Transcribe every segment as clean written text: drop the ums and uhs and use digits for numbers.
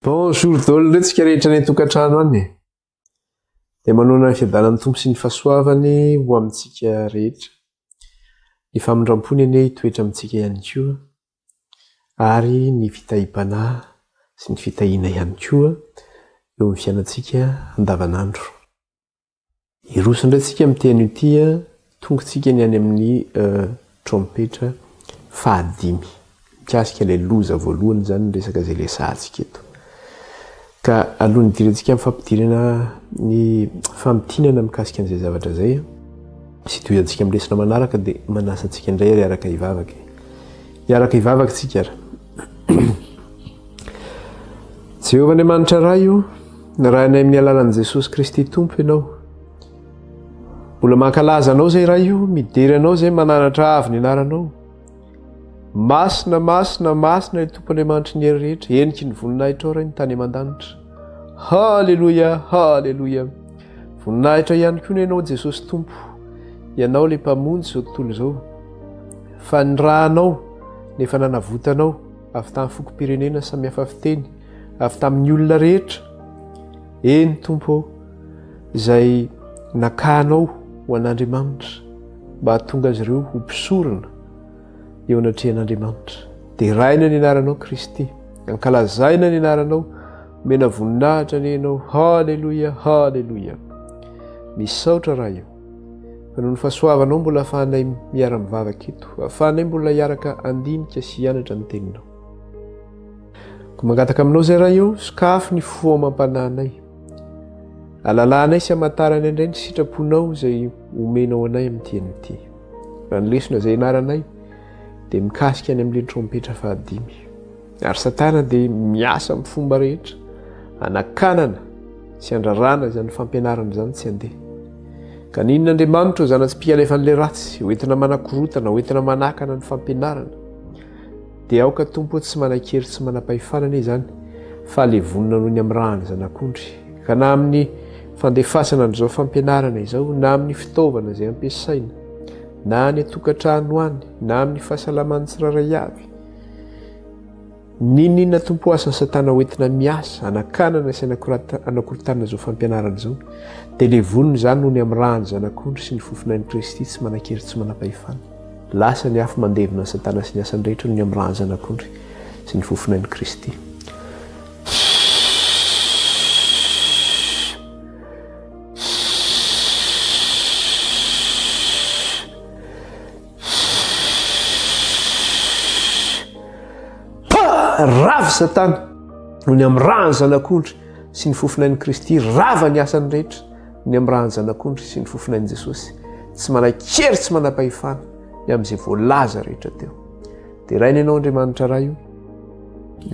Bonjour daholo indray tsika rehetra any an-tokantrano any e. Dia manoana ny fiadanan'ny Tompo sy ny fahasoavany ho amintsika rehetra. Ny famindrampony anie hitoetra amintsika ihany koa ary ny fitahiam-panahy sy ny fitahiana ihany koa eo amin'ny fiainantsika andavanandro. Hiroso indray tsika amin'ity anio ity a, tongotsika ny any amin'ny trompetra fahadimy. Mikasika ilay loza voalohany izany ny resaka izay resahantsika eto. Ka alohan'ny hidirantsika amin'ny fampidirana ny famintinana mikasika an'izay zavatra izay sy hitohizantsika amin'ny lesona manaraka dia manasa antsika indray ary hiaraka hivavaka e. Hiaraka hivavaka tsika ary. Jehovah Andriamanitra Ray o, nirahinay amin'ny alalan'i Jesosy Kristy Tompo Ianao. Mbola mankalaza Anao izay Ray o, midera Anao izay mananatra avo ny anaranao. Masina, masina, masina ilay Tompo Andriamanitry ny hery rehetra, heniky ny voninahitrao Ray ny tany aman-danitra. Haleloia, haleloia. Voninahitra ihany koa ny Ianao Jesosy Tompo, Ianao ilay Mpamonjy izao tontolo izao. Fa nirahanao, nefa nanavotanao avy tamin'ny fokom-pirenena samihafa fiteny, avy tamin'ny olona rehetra, eny Tompo ô, izay nakanao ho an'Andriamanitra mba hahatonga azy ireo ho mpisorona eo anatrehan'Andriamanitra. Deraina ny anaranao Kristy, ankalazaina ny anaranao, omena voninahitra anie ianao. Haleloia, haleloia. Misaotra Ray ô. Fa noho ny fahasoavanao mbola ahafahanay miara-mivavaka eto, ahafahanay mbola hiaraka handinika sy hianatra ny teninao. Koa mangataka aminao izay Ray ô, sokafy ny fo amam-panahinay. Alalahanay sy amantaranay indray ny sitraponao izay omenao anay amin'ity anio ity. Raha ny lesona izay ianaranay dia mikasika any amin'ilay trompetra fahadimy. Ary Satana dia miasa amin'ny fomba rehetra hanakanana sy handrarana izany fampianarana izany tsy handeha. Ka n'inona Andriamanitra ho zana-tsipìka alefan'ilay ratsy, ho entina manakorotana, ho entina manakana ny fampianarana, dia aoka Tompo tsy manan-kery tsy manam-pahefana anie izany, fa levonina noho ny amin'ny ràn'ny Zanak'ondry. Ka na amin'ny fandefasana an'izao fampianarana izao, na amin'ny fitaovana izay ampiasaina, na any an-tokantrano any, na amin'ny fahasalaman'ny tsirairay avy, N'inon'inona Tompo asan'i Satana hoentina miasa, hanakanana sy hanakorontanana izao fampianarana izao, dia levonina izany noho ny amin'ny ràn'ny Zanak'ondry sy ny fofonain'i Kristy tsy manan-kery tsy manam-pahefana. Lasa ny afo mandevona an'i Satana sy ny asany rehetra noho ny amin'ny ràn'ny Zanak'ondry sy ny fofonain'i Kristy. Rava Satana noho ny amin'ny ràn'ny Zanak'ondry sy ny fofonain'i Kristy, rava ny asany rehetra noho ny amin'ny ràn'ny Zanak'ondry sy ny fofonain'i Jesosy. Tsy manan-kery, tsy manam-pahefana ny amin'izay voalaza rehetra teo. Deraina ianao Andriamanitra Ray o.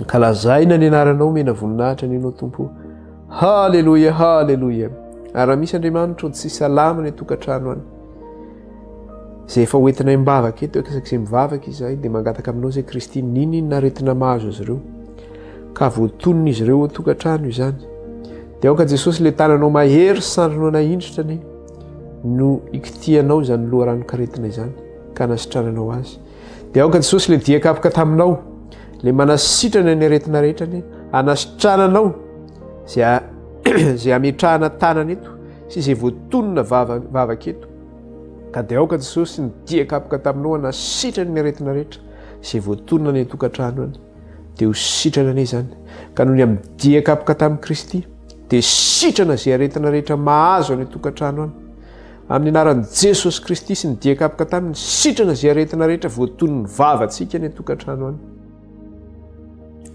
Ankalazaina ny anaranao, omena voninahitra ny ianao Tompo. Haleloia, haleloia. Ary raha misy Andriamanitra tsy salama ny tokantrano any, Izay efa hoentinay am-bavaka eto, isaky izay mivavaka izahay dia mangataka aminao izay Kristy n'inon'inona aretina mahazo azy ireo ka voatonon'izy ireo ao an-tokantrano izany. Dia aoka Jesosy ilay tananao mahery sy sandrinao nahindritra anie no ikitihanao izany loharanon-karetina izany ka anasitrananao azy. Dia aoka Jesosy ilay dia kapoka taminao, ilay manasitrana ny aretina rehetra anie, anasitrananao izay izay ametrahana tanana eto sy izay voatonona vavaka eto. Ka dia aoka Jesosy ny dia kapoka taminao hanasitrana ny aretina rehetra izay voatonona any an-tokantrano any. Dia ho sitrana anie izany. Ka noho ny amin'ny dia kapoka tamin'i Kristy, dia sitrana izay aretina rehetra mahazo any an-tokantrano any. Amin'ny anaran'i Jesosy Kristy sy ny dia kapoka taminy, sitrana izay aretina rehetra voatonon'ny vavantsika any an-tokantrano any.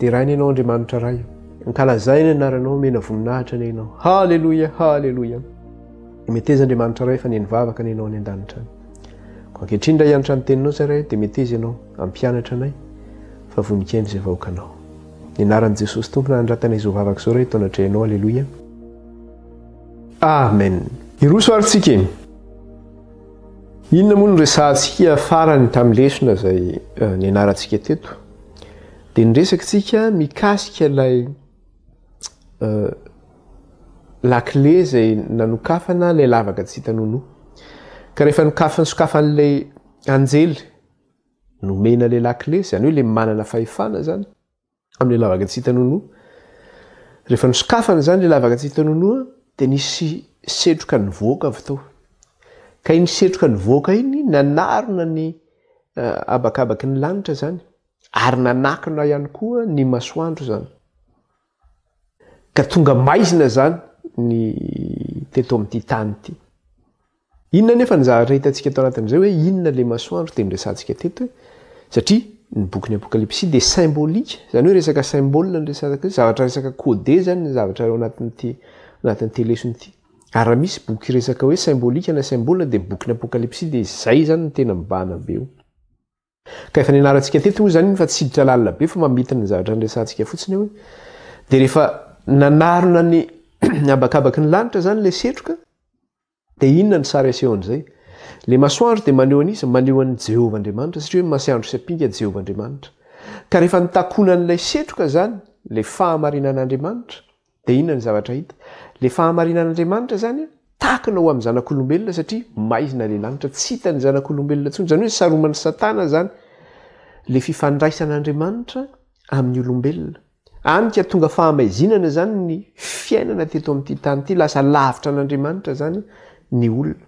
Deraina ianao Andriamanitra Ray. Ankalazaina ny anaranao, omena voninahitra anie ianao. Haleloia, haleloia. Meteza Andriamanitra Ray fa nivavaka anie ianao any an-danitra any. Koa ankehitriny raha hianatra ny teninao izay Ray dia meteza ianao hampianatra anay fa voninkaino izay vahoakanao. Ny anaran'i Jesosy Tompo nanandratanay izao vavaka izao Ray eto anatrehanao. Aleloia. Amen. Hiroso ary tsika e. Inona moa no resahantsika farany tamin'ny lesona izay eh, nianarantsika teto? Dia niresaka tsika mikasika ilay eh, lakile izay nanokafana ilay lavaka tsy hita nonoa. Ka rehefa nokafan'ny sokafan'ilay anjely nomena ilay lakile, izany hoe ilay manana fahefana izany, amin'ilay lavaka tsy hita nonoa. Rehefa nosokafana izany ilay lavaka tsy hita nonoa dia nisy setroka nivoaka avy tao. Ka iny setroka nivoaka iny nanarona ny habakabaky ny lanitra izany ary nanakona ihany koa ny masoandro izany. Ka tonga maizina izany ny teto amin'ity tany ity. Inona anefa ny zavatra hitantsika tao anatin'izay hoe inona ilay masoandro dia noresahantsika teto hoe satria ny bokin'ny Apokalypsy dia symbolique, izany hoe resaka symbole no resahana teto, zavatra resaka codé izany ny zavatra ao anatin'ity anatin'ity lesona ity. Ary raha misy boky resaka hoe symbolique na symbole dia ny bokin'ny Apokalypsy dia izay izany no tena mibahana be eo. Ka efa nianarantsika teto moa izany iny fa tsy hiditra lalina be fa mamintina ny zavatra niresahantsika fotsiny eo. Dia rehefa nanarona ny habakabaky ny lanitra izany ilay setroka, dia inona ny sary asehon'izay? Ilay masoandro dia maneho an'iza? Maneho an'i Jehovah Andriamanitra, satria hoe masoandro sy ampinga Jehovah Andriamanitra. Ka rehefa nitakonan'ilay setroka izany, ilay fahamarinan'Andriamanitra, Dia inona ny zavatra hita? Ilay fahamarinan'Andriamanitra izany takona ho amin'ny zanak'olombelona satria maizina ilay lanitra, tsy hitan'ny zanak'olombelona intsony. Izany hoe saroman'i Satana izany ilay fifandraisan'Andriamanitra amin'ny olombelona. Any ka tonga fahamaizinana izany ny fiainana teto amin'ity tany ity, lasa lavitra an'Andriamanitra izany ny olona.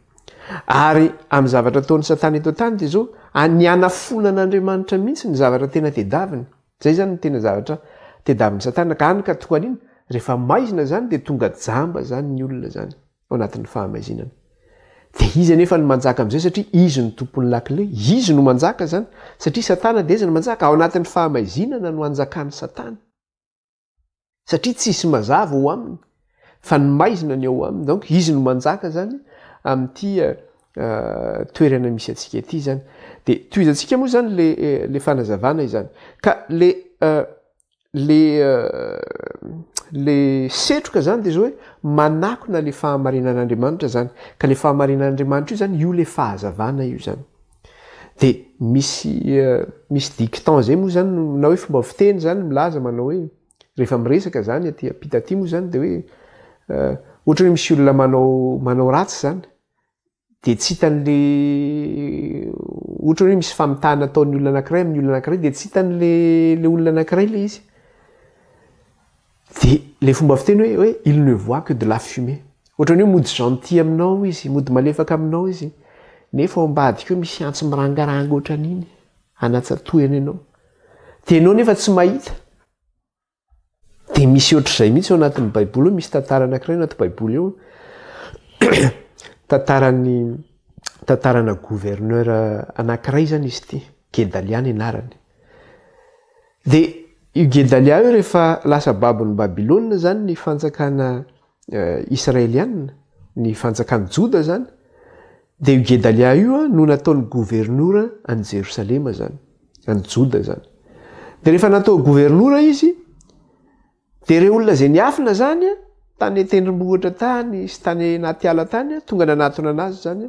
Ary amin'ny zavatra ataon'i Satana eto an-tany dia izao, ny hanafoana an'Andriamanitra mihitsy ny zavatra tena tedaviny. Zay zany no tena zavatra tediavin'i satana ka any ka tonga an'iny, rehefa maizina zany dia tonga jamba zany ny olona zany ao anatin'ny fahamaizinana. Dia izy anefa no manjaka amin'izay satria izy no tompon'ny lakile, izy no manjaka zany satria satana dia izy no manjaka, ao anatin'ny fahamaizinana no anjakan'i satana. Satria tsisy mazava ao aminy fa ny maizina ny ao aminy, donc izy no manjaka zany amin'ity toerana misy antsika ity zany. De tohizantsika moa zany le le fanazavana izany. Ka le le le setroka zany de zao hoe manakona le fahamarinan'Andriamanitra zany. Ka le fahamarinan'Andriamanitra io zany io le fahazavana io zany. De misy misy dicton zay moa zany na hoe fomba fiteny zany milaza manao hoe rehefa miresaka zany aty ampita aty moa zany de hoe ohatra hoe misy olona manao manao ratsy zany de tsy hitan'le ohatra hoe misy famitahana ataon'ny olona anankiray amin'ny olona anankiray de tsy hitan'le le olona anankiray le izy. Dia ilay fomba fiteny hoe hoe il ne voit que de la fumée. Ohatran'ny hoe mody gentil aminao izy, mody malefaka aminao izy, nefa ao ambadika ao misy antsy mirangaranga ohatran'iny, anatsatohany anao. Dia ianao nefa tsy mahita. Dia misy ohatr'izay mihitsy ao anatin'ny Baiboly ao, misy tantara anankiray anaty Baiboly ao, tantaran'ny tantarana gouverneur anankiray izany izy ity, Gedalia ny anarany. Dia io Gedalia io rehefa lasa babon'i Babylona izany ny fanjakana israeliana, ny fanjakan'i Joda izany, dia io Gedalia io no nataony governora an'i Jerosalema izany, an'i Joda izany. Dia rehefa natao governora izy, dia ireo olona izay niafina izany tany an-tendrombohitra tany sy tany anaty ala tany, tonga nanatona anazy izany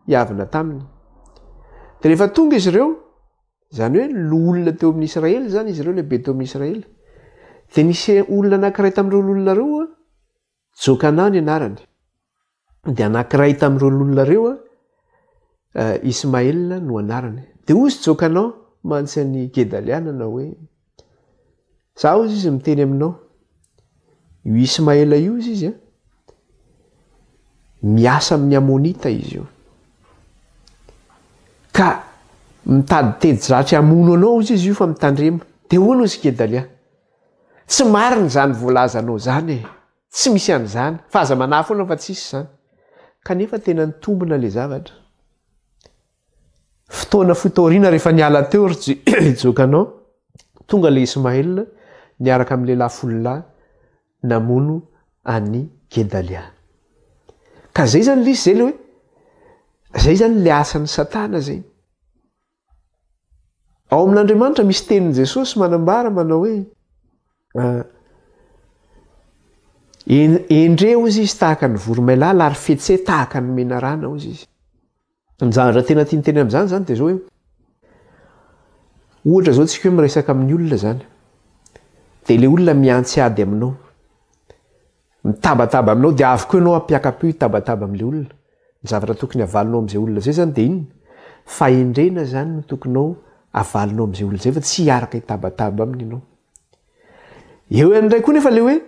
hiavina taminy. Dia rehefa tonga izy ireo, Izany hoe loholona teo amin'ny Israely izany izy ireo, lehibe teo amin'ny Israely. Dia nisy olona anankiray tamin'ireo loholona ireo, Jokana ny anarany. Dia anankiray tamin'ireo loholona ireo, Ismaela no anarany. Dia hoy izy Jokana mantsy an'i Gedalia nanao hoe, Za hozy izy miteny aminao, io Ismaela io hozy izy an, miasa amin'ny Amonita izy io. Ka mitady teti-dratsy hamono anao hozy izy io fa mitandrema. Dia hono hozy Gedalia, tsy marina izany voalazanao izany e, tsy misy an'izany, fa aza manahy foana fa tsisy izany. Kanefa tena nitombina ilay zavatra. Fotoana fohy taoriana rehefa niala teo ry Jokanao, tonga ilay Ismael niaraka amin'ny lehilahy fololahy namono an'i Gedalia. Ka zay zany ilay izy, zay ilay hoe, zay zany ilay asan'i Satana zay. Ao amin'Andriamanitra misy tenin'i Jesosy manambara manao hoe, Endre hozy izy tahaka ny voromailala ary fetse tahaka ny menarana hozy izy. Ny zavatra tena tiany teny amin'izany izany dia izao hoe, ohatra izao tsika hoe miresaka amin'ny olona izany, dia ilay olona mihantsy ady aminao, mitabataba aminao, dia avy koa ianao hampiaka-peo hitabataba amin'ilay olona. Ny zavatra tokony havalinao amin'izay olona izay izany dia inona? Fahendrena izany no tokonao havalinao amin'izay olona izay fa tsy hiaraka hitabataba aminy ianao. Eo ihany indray koa nefa ilay hoe.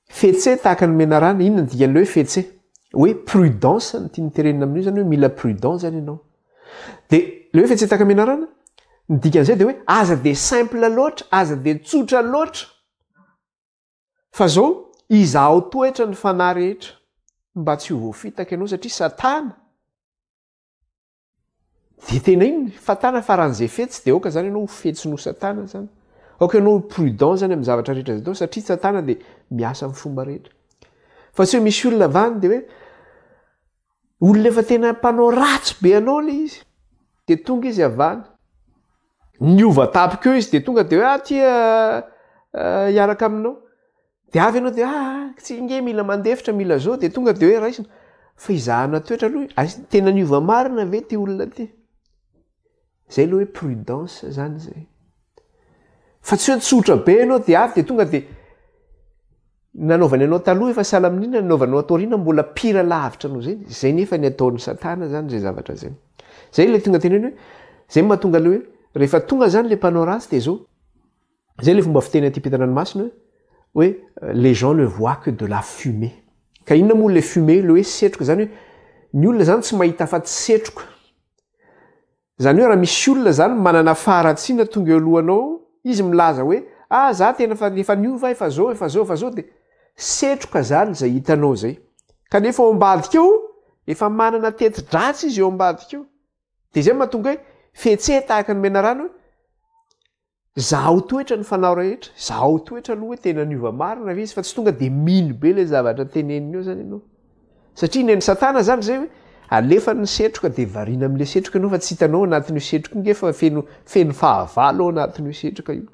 Fetse tahaka ny menarana, inona ny dikan'ilay hoe fetse? Hoe prudence no tiany tenenina amin'io zany hoe mila prudent zany ianao. Dia ilay hoe fetse tahaka ny menarana, ny dikan'izay dia hoe aza dia simple loatra, aza dia tsotra loatra. Fa zao, izahao toetra ny fanahy rehetra mba tsy ho voafitaka ianao satria satana Dia tena inona? Fatana faran'izay fetsy dia aoka zany ianao ho fetsy noho satana zany. Aoka ianao ho prudent zany amin'ny zavatra rehetra izay atao satria satana dia miasa amin'ny fomba rehetra. Fa tsy hoe misy olona avy any dia hoe olona efa tena mpanao ratsy be anao ilay izy. Dia tonga izy avy any. Niova tampoka eo izy dia tonga dia hoe ah tia hiaraka aminao. Dia avy ianao dia ah, tsy nge mila mandefitra, mila zao, dia tonga dia hoe raisina. Fa izahana toetra aloha, aiza, tena niova marina ve ity olona ity? Zay aloha hoe prudence zany zay. Fa tsy hoe tsotra be ianao dia avy dia tonga dia nanaovany anao taloha efa sahala amin'inona, nanaovanao ato aoriana mbola pire lavitra noho izay. Zay nefa ny ataon'i Satana zany zay zavatra zay. Zay ilay tonga teneno hoe, zay mahatonga ilay hoe rehefa tonga zany ilay mpanao ratsy dia zao, Zay le fomba fiteny aty ampitan-dranomasina hoe hoe les gens ne voient que de la fumée. Ka inona moa le fumée, le hoe setroka zany hoe ny olona zany tsy mahita afa-tsy setroka. Zany hoe raha misy olona zany manana faharatsiana tonga eo alohanao, izy milaza hoe ah za tena efa efa niova aho, efa zao, efa zao, efa zao de setroka zany zay hitanao zay. Kanefa ao ambadika ao efa manana teti-dratsy izy eo ambadika eo. De zay mahatonga hoe fetse tahaka ny menarana hoe Zahao toetra ny fanao rehetra, zahao toetra aloha hoe tena niova marina ve izy fa tsy tonga de mino be le zavatra teneniny eo zany ianao. Satria ny an'i satana zany zay hoe alefany ny setroka de variana amle setroka ianao fa tsy hitanao anatin'io setroka io nge fa feno feno fahavalo ao anatin'io setroka io.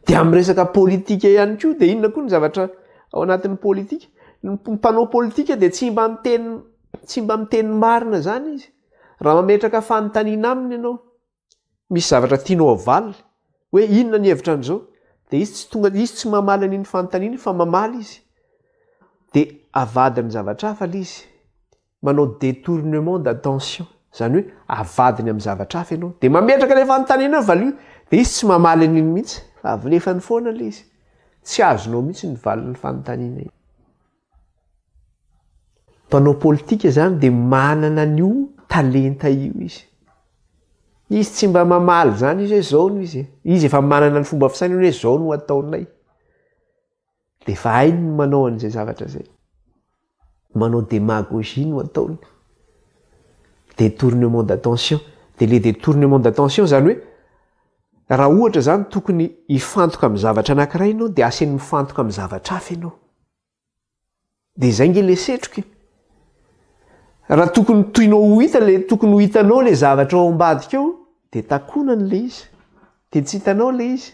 De amin'ny resaka politika ihany koa de inona koa ny zavatra ao anatin'ny politika? Ny mpanao politika de tsy mba miteny tsy mba miteny marina zany izy. Raha mametraka fanontaniana aminy ianao misy zavatra tianao havaliny hoe inona ny hevitra an'izao de izy tsy tonga izy tsy mamaly an'iny fanontaniana iny fa mamaly izy de avadiny zavatra hafa le izy manao détournement d'attention zany hoe avadiny amin'ny zavatra hafa ianao de mametraka le fanontaniana eo valio de izy tsy mamaly an'iny mihitsy fa avilefany foana le izy tsy azonao mihitsy ny valin'ny fanontaniana iny Mpanao politika zany dia manana an'io talenta io izy. Izy tsy mba mamaly zany izy hoe zao no izy e. Izy efa manana ny fomba fisainany hoe zao no ataonay. Dia efa hainy ny manao an'izay zavatra izay. Manao démagogie no ataony. Détournement d'attention. Dia le détournement d'attention zany hoe raha ohatra zany tokony hifantoka amin'ny zavatra anankiray ianao dia asainy mifantoka amin'ny zavatra hafa ianao. Dia izay nge le setroka e. Raha tokony toinao ho hita le tokony ho hitanao le zavatra ao ambadika ao dia takonany le izy. Dia tsy hitanao le izy.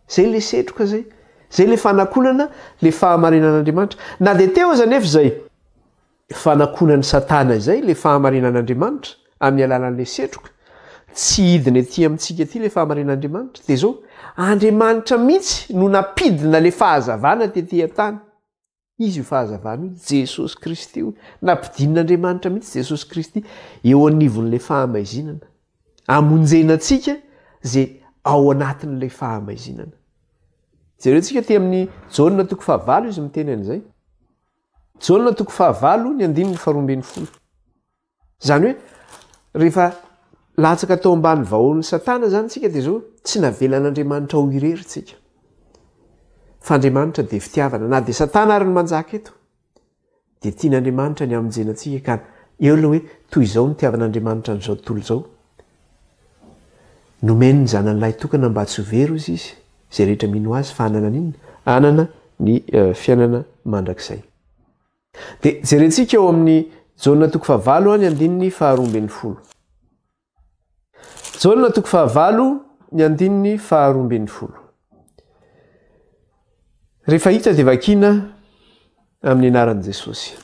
Zay le setroka zay. Zay le fanakonana le fahamarinan'Andriamanitra. Na dia teo aza anefa izay fanakonan'i Satana izay le fahamarinan'Andriamanitra amin'ny alalan'le setroka, tsy hidina ety amintsika ety le fahamarinan'Andriamanitra. Dia izao, Andriamanitra mihitsy no nampidina le fahazavana tety an-tany. Izy io fahazavana io, Jesosy Kristy io. Nampidinin'Andriamanitra mihitsy Jesosy Kristy eo anivon'ilay fahamaizinana. Amonjena antsika izay ao anatin'ilay fahamaizinana. Jereo tsika aty amin'ny Jaona toko fahavalo izy miteny an'izay. Jaona toko fahavalo ny andininy faharoa ambin'ny folo. Izany hoe rehefa latsaka tao ambany vahoan'i Satana izany tsika dia izao, tsy navelan'Andriamanitra ho irery tsika. Fa Andriamanitra dia fitiavana. Na dia Satana ary no manjaka eto, dia tian'Andriamanitra ny hamonjena antsika ka eo ilay hoe toy izao no tiavan'Andriamanitra an'izao tontolo izao. Nomeny ny zanany lahy tokana mba tsy ho very hozy izy, izay rehetra mino azy fa hanana ny inona? Hanana ny fiainana mandrakizay. Dia jerentsika eo amin'ny Jaona toko fahavalo ny andininy faharoa ambin'ny folo. Jaona toko fahavalo ny andininy faharoa ambin'ny folo. Rehefa hita dia vakiana amin'ny anaran'i Jesosy.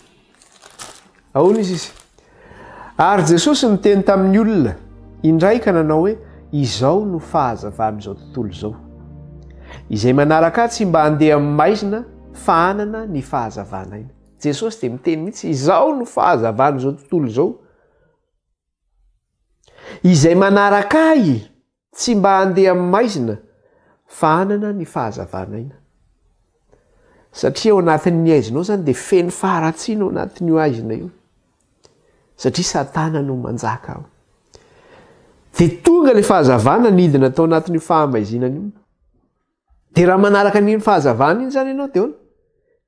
Ahoana izy izy? Ary Jesosy niteny tamin'ny olona indray ka nanao hoe, Izao no fahazavan'izao tontolo izao. Izay manaraka ahy tsy mba handeha amin'ny maizina fa hanana ny fahazavan'aina. Jesosy dia miteny mihitsy, Izao no fahazavan'izao tontolo izao. Izay manaraka ahy Tsy mba handeha amin'ny maizina fa hanana ny fahazavan'aina. Satria ao anatin'ny haizina ao izany dia feno faharatsiana ao anatin'io haizina io. Satria Satana no manjaka ao. Dia tonga ilay fahazavana nidina tao anatin'io fahamaizinana io. Dia raha manaraka an'iny fahazavana iny izany ianao dia ahoana?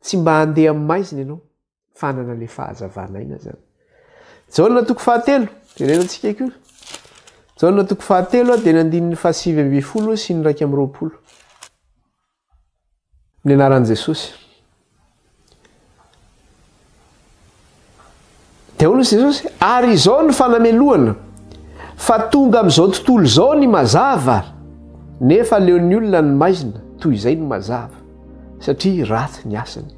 Tsy mba handeha amin'ny maizina ianao. Fa hanana ilay fahazavana aina izany. Jaona toko fahatelo, jerenantsika koa. Jaona toko fahatelo dia ny andininy fahasivy ambin'ny folo sy ny 21. Ny anaran'i Jesosy. Dia hoy Jesosy, ary izao ny fanamelohana, fa tonga amin'izao tontolo izao ny mazava, nefa aleon'ny olona ny maizina toy izay ny mazava, satria ratsy ny asany.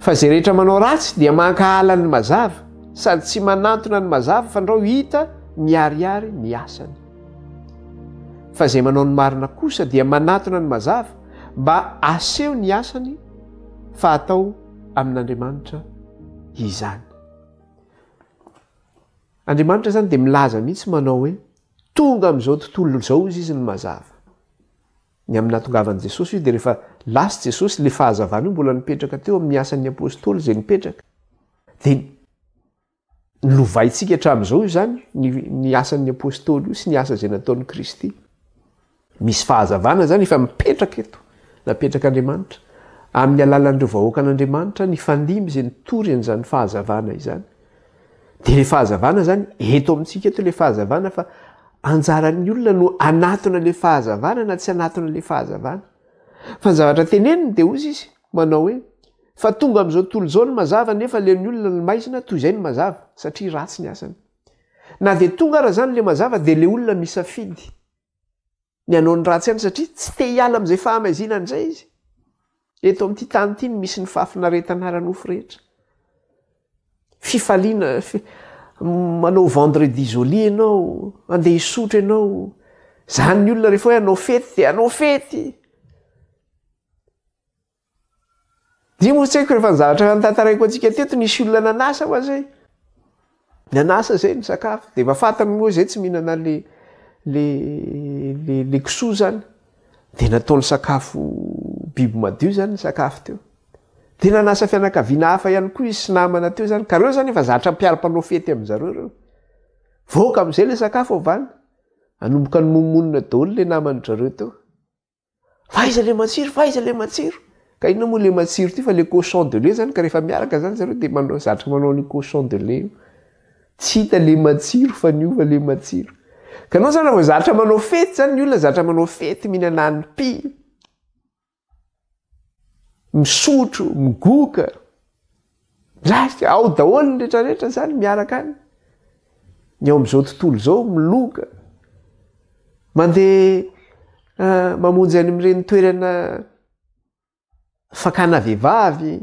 Fa izay rehetra manao ratsy dia mankahala ny mazava, sady tsy manantona ny mazava fandrao hita miharihary ny asany. Fa izay manao ny marina kosa dia manatona ny mazava mba aseho ny asany fa atao amin'Andriamanitra izany. Andriamanitra izany dia milaza mihitsy manao hoe tonga amin'izao tontolo izao izy izy ny mazava. Ny amin'ny nahatongavan'i Jesosy io dia rehefa lasa Jesosy ilay fahazavana io mbola nipetraka teo amin'ny asan'ny apostoly izay nipetraka. Dia Nolovaintsika hatramin'izao izany ny ny asan'ny apostoly io sy ny asa izay nataon'i Kristy. Misy fahazavana izany efa mipetraka eto, napetrak'Andriamanitra amin'ny alalan'ireo vahoakan'Andriamanitra nifandimby izay nitory an'izany fahazavana izany. Dia ilay fahazavana izany eto amintsika eto ilay fahazavana fa anjaran'ny olona no hanatona ilay fahazavana na tsy hanatona ilay fahazavana. Fa ny zavatra teneniny dia hozy izy manao hoe Fa tonga amin'izao tontolo izao ny mazava nefa aleon'ny olona ny maizina toy izay ny mazava satria ratsy ny asany. Na dia tonga ara izany le mazava dia le olona misafidy ny hanao ny ratsy ihany satria tsy te hiala amin'izay fahamaizinana izay izy. Eto amin'ity tany ity no misy ny fahafinaretana ara-nofo rehetra. Fifaliana, manao vendredi joli ianao, andeha hisotro ianao. Izany ny olona rehefa hoe hanao fety dia hanao fety. Dia moa tsy haiko rehefa ny zavatra efa notantaraiko antsika teto nisy olona nanasa hoa zay. Nanasa zay nisakafo. Dia efa fantany moa zay tsy mihinana le le le le kisoa zany. Dia nataony sakafo biby madio zany ny sakafo teo. Dia nanasa fianakaviana hafa ihany koa izy sy namana teo zany. Ka reo zany efa zatra mpiara-mpanao fety amin-jareo reo. Voaka am'zay le sakafo avy any. Nanomboka nimonomonona daholo le naman-dry zareo teo. Fa aiza le matsiro, fa aiza le matsiro? Ka inona moa le matsiro ty fa le cochon de lait zany ka rehefa miaraka zany zareo de manao zatra manao an'io cochon de lait io. Tsy hita le matsiro fa niova le matsiro. Ka anao zany raha vao zatra manao fety zany ny olona zatra manao fety mihinana hanim-py, misotro, migoka, Lasa ao daholo ny retraretra zany miaraka any. Ny ao amin'izao tontolo izao miloka. Mandeha ah, mamonjy any amin'ireny toerana fakana vehivavy.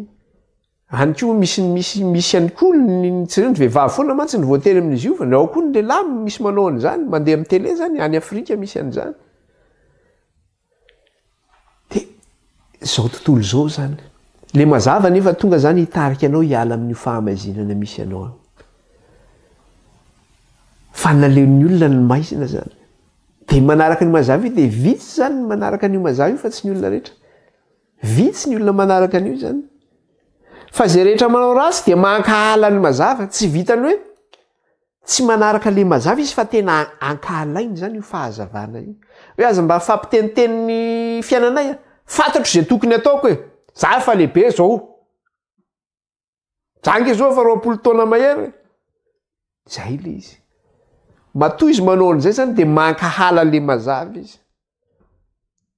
Any koa misy misy misy ihany koa ny tsy ny vehivavy foana mantsy ny voatery amin'izy io fa ny ao koa ny lehilahy misy manao an'izany, mandeha amin'ny télé zany, any Afrika misy an'izany. De zao tontolo izao zany. Le mazava nefa tonga zany hitarika anao hiala amin'io fahamaizinana misy anao io. Fa naleon'ny olona ny maizina zany. De manaraka ny mazava io de vitsy zany ny manaraka an'io mazava io fa tsy ny olona rehetra. Vitsy ny olona manaraka an'io zany. Fa zay rehetra manao ratsy dia mankahala ny mazava, tsy vitan'ny hoe Tsy manaraka le mazava izy fa tena ankahalainy zany io fahazavana io. Hoe aza mba mifampiteniteny ny fiainanay a! Fantatro ze tokony ataoko e! Za efa lehibe zao. Za nge zao efa 20 taona mahery e! Zay le izy. Matoa izy manao an'izay zany de mankahala le mazava izy.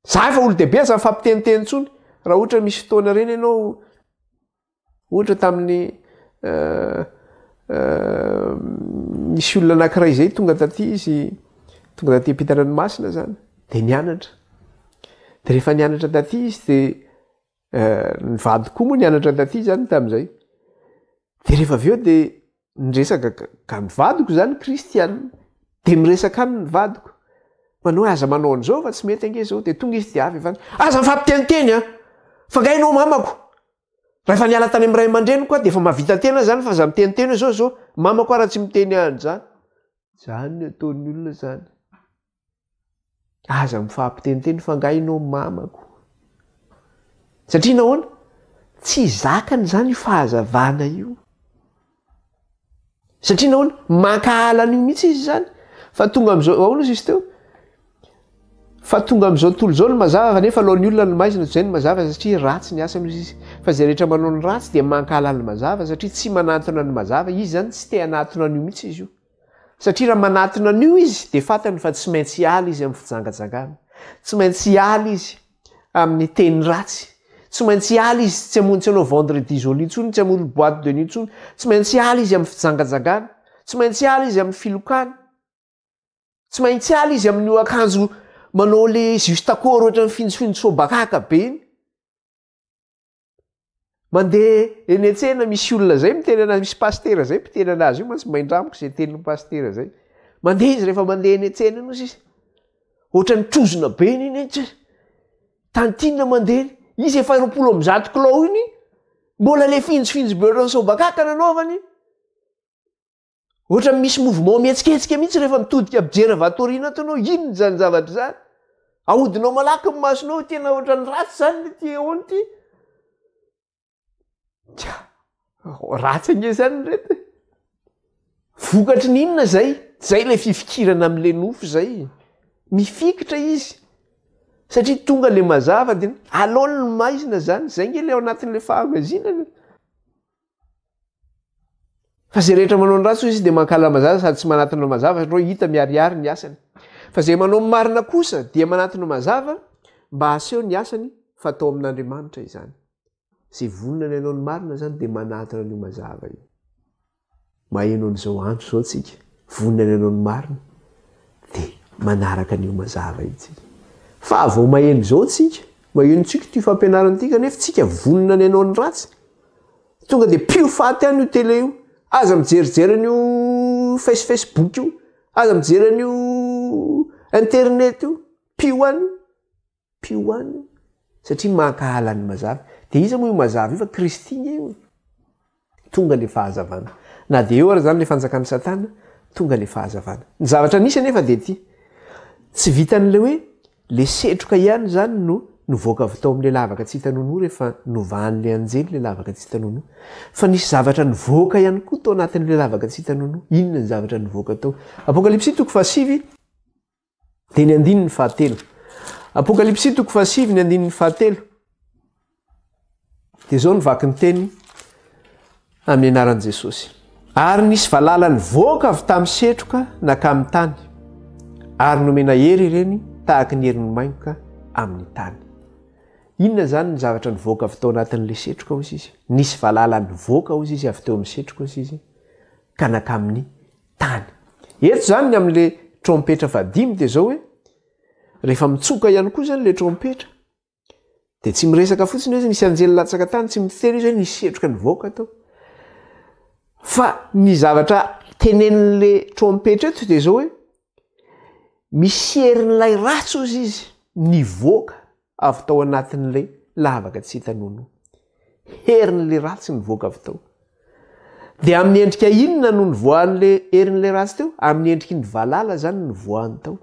Za efa olo-dehibe aza mifampiteniteny intsony. Raha ohatra misy fotoana reny ianao Ohatra tamin'ny nisy olona anankiray izay tonga taty izy, tonga taty am-pitan-dranomasina zany, de nianatra. De rehefa nianatra taty izy de ny vadiko koa moa nianatra taty zany tamin'izay. De rehefa avy eo de niresaka ka ny vadiko zany kristiana, de miresaka aminy ny vadiko, manao hoe aza manao an'izao fa tsy mety ange zao, de tonga izy de avy avy any, aza mifampiteniteny an! Fa nga ianao mamako? Raha efa niala tany amin'ny ray aman-dreniko aho dia efa mahavita tena zany fa za miteniteny hoe zao zao, mamako ara tsy miteny ahy an'izany. Zany ny ataon'ny olona zany. Aza mifampiteniteny fa nga ianao mamako. Satria nahoana? Tsy zakany izany io fahazavana io. Satria nahoana? Mankahala an'io mihitsy izy izany. Fa tonga amin'izao, ahoana izy izy teo? Fa tonga amin'izao tontolo izao ny mazava nefa alohan'ny olona ny maizina, toy izay ny mazava satria ratsy ny asany hozy izy. Fa izay rehetra manao ny ratsy dia mankahala ny mazava satria tsy manantona ny mazava, izy izany tsy te hanatona an'io mihitsy izy io. Satria raha manatona an'io izy dia fantany fa tsy maintsy hiala izy amin'ny fijangajangana. Tsy maintsy hiala izy amin'ny teny ratsy. Tsy maintsy hiala izy tsy hamonjy tsy hanao vendredi joli intsony, tsy hamory boite de nuit intsony. Tsy maintsy hiala izy amin'ny fijangajangana. Tsy maintsy hiala izy amin'ny filokana. Tsy maintsy hiala izy amin'io akanjo manao le juste corps ohatran'ny finjofinjo sobakaka be iny. Mandeha eny an-tsena misy olona zay miteny anazy, misy pasitera zay mpiteny anazy io mantsy maindramiko zay tenin'ny pasitera zay. Mandeha izy rehefa mandeha eny an-tsena eny ozy izy, ohatran'ny trozona be iny iny tsy tantine mandeha eny, izy efa 120 kilao iny, mbola le finjofinjo be ohatran'ny sobakaka nanaovany. Ohatran'ny misy mouvement mihetsiketsika mihitsy rehefa mitodika mijery avy ato aoriana ato ianao, inona izany zavatra izany? Ahodinao malaky ny masonao, tena ohatran'ny ratsy izany le ty ahoana ity? Tsia, ratsy ange izany ry reto e. Vokatry ny inona izay? Izay ilay fifikirana amin'ilay nofo izay. Mifikitra izy. Satria tonga ilay mazava dia aleony ny maizina izany, izay ange ilay ao anatin'ilay fahamazinana. Fa izay rehetra manao ny ratsy hoy izy dia mankahala mazava sady tsy manatona mazava satria hita miharihary ny asany. Fa izay manao ny marina kosa dia manatona mazava mba haseho ny asany fa atao amin'Andriamanitra izany. Izay vonona ny hanao ny marina izany dia manatona an'io mazava io. Maheno an'izao antso izao tsika, vonona ny hanao ny marina dia manaraka an'io mazava io tsika. Fa vao maheno izao tsika, maheno tsika ity fampianarana ity kanefa tsika vonona ny hanao ny ratsy, Tonga dia pio faty any io télé io. Aza mijerijery an'io face facebook io. Aza mijery an'io internet io. Pio any io. Pio any io. Satria mankahala ny mazava. Dia iza moa io mazava io fa Kristy nge io e. Tonga le fahazavana. Na dia eo ary zany le fanjakan'i Satana, tonga le fahazavana. Ny zavatra nisy anefa dia ity. Tsy vitan'le hoe Le setroka ihany izany no nivoaka avy tao amin'ilay lavaka tsy hita nonoa rehefa novahan'ilay anjely ilay lavaka tsy hita nonoa. Fa nisy zavatra nivoaka ihany koa tao anatin'ilay lavaka tsy hita nonoa. Inona ny zavatra nivoaka tao? Apokalypsy toko fahasivy dia ny andininy fahatelo. Apokalypsy toko fahasivy ny andininy fahatelo. Dia izao no vaky ny teny amin'ny anaran'i Jesosy. Ary nisy valala nivoaka avy tamin'ny setroka nakamin'ny tany, ary nomena hery ireny tahaka ny herin'ny maingoka amin'ny tany. Inona izany ny zavatra nivoaka avy tao anatin'ilay setroka hoy izy? Nisy valala nivoaka hoy izy avy teo amin'ny setroka hoy izy ka nakamin'ny tany. Eto izany ny amin'ilay trompetra fahadimy dia izao hoe rehefa mitsoka ihany koa izany ilay trompetra Dia tsy miresaka fotsiny hoe nisy anjely latsaka tany, tsy miteny izy hoe nisy setroka nivoaka tao. Fa ny zavatra tenenin'le trompetra eto dia izao hoe misy herin'ilay ratsy ozy izy nivoaka avy tao anatin'ilay lavaka tsy hita nonoa. Herin'ilay ratsy nivoaka avy tao. Dia amin'ny endrika inona no nivoahan'ilay herin'ilay ratsy teo? Amin'ny endriky ny valala izany nivoahany tao.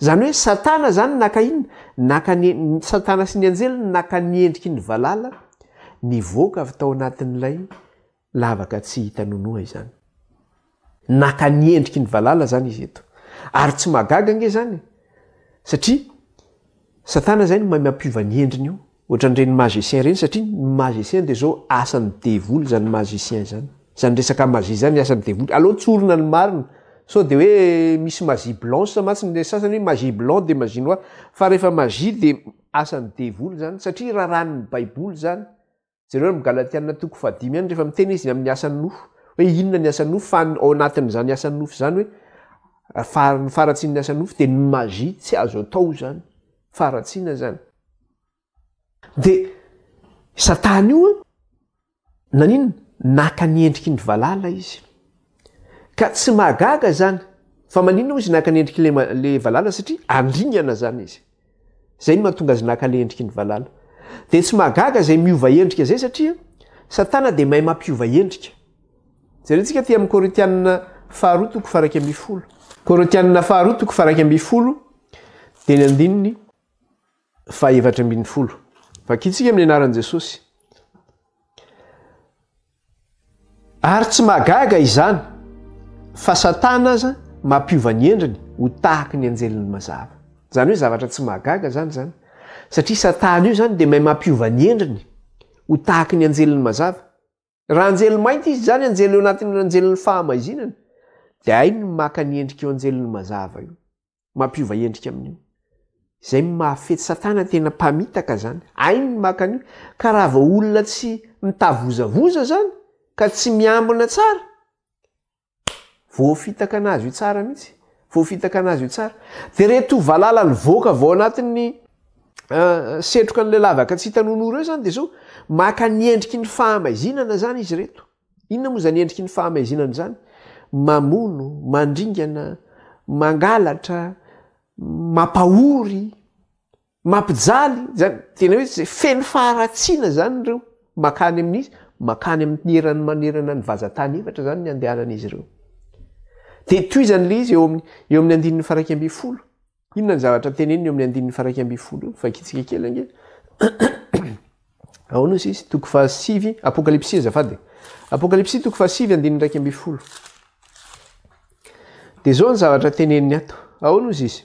Izany hoe Satana izany naka inona? Naka ny, Satana sy ny anjeliny naka ny endriky ny valala nivoaka avy tao anatin'ilay lavaka tsy hita nonoa izany. Naka ny endriky ny valala izany izy eto. Ary tsy mahagaga ange izany e! Satria Satana izay no mahay mampiova ny endriny io. Ohatran'ireny magicien ireny satria ny magicien dia zao asan'ny devoly izany magicien izany. Izany resaka magie izany asan'ny devoly. Aleo tsorina ny marina. Sao dia hoe misy magie blanche mantsy ny sasany hoe magie blanc dia magie noir. Fa rehefa magie dia asan'ny devoly izany satria raràn'ny baiboly izany. Jereo amin'ny Galatiana toko fahadimy ihany rehefa miteny izy ny amin'ny asan'ny nofo. Hoe inona ny asan'ny nofo fa ao anatin'izany asan'ny nofo izany hoe ny faharatsian'ny asan'ny nofo dia ny magie tsy azo atao izany. Faharatsiana izany. Dia Satana io an, naninona? Naka ny endriky ny valala izy. Ka tsy mahagaga izany. Fa maninona moa izy naka ny endriky le valala? Satria andringana izany izy. Izay no mahatonga azy naka le endriky ny valala. Dia tsy mahagaga izay miova endrika izay satria Satana dia mahay mampiova endrika. Jerentsika aty amin'ny Korintianina faharoa toko faha 11. Korintianina faharoa toko faha 11 dia ny andininy faha 14. Vakintsika amin'ny anaran'i Jesosy. Ary tsy mahagaga izany fa Satana aza mampiova ny endriny ho tahaky ny anjelin'ny mazava. Izany hoe zavatra tsy mahagaga izany izany. Satria Satana io izany dia mahay mampiova ny endriny ho tahaky ny anjelin'ny mazava. Raha anjely mainty izy izany, anjely eo anatin'ny anjelin'ny fahamaizinana, dia hainy ny maka ny endrik'io anjelin'ny mazava io. Mampiova endrika amin'io. Izay no mahafetsy Satana tena mpamitaka zany. Hainy ny maka an'io. Ka raha vao olona tsy mitavozavoza zany, ka tsy miambina tsara, voafitaka anazy io tsara mihitsy. Voafitaka anazy io tsara. Dia reto valala nivoaka avy ao anatin'ny setroka an'ilay lavaka tsy hita nonoa ireo zany dia zao, maka ny endriky ny fahamaizinana zany izy ireto. Inona moa izany endriky ny fahamaizinana izany? Mamono, mandringana, mangalatra, mampahory, mampijaly, zany tena hoe feno faharatsiana zany ireo makany amin'izy, makany amin'ny eran'ny manerana ny vazantany efatra zany ny andehanan'izy ireo. Dia tohizany ilay izy eo amin'ny eo amin'ny andininy faha 11. Inona ny zavatra teneniny eo amin'ny andininy faha 11 eo? Vakintsika kely ange. Ahoana izy izy? Toko fahasivy, Apokalypsy azafady. Apokalypsy toko fahasivy andininy 11. Dia izao ny zavatra teneniny ato. Ahoana izy izy?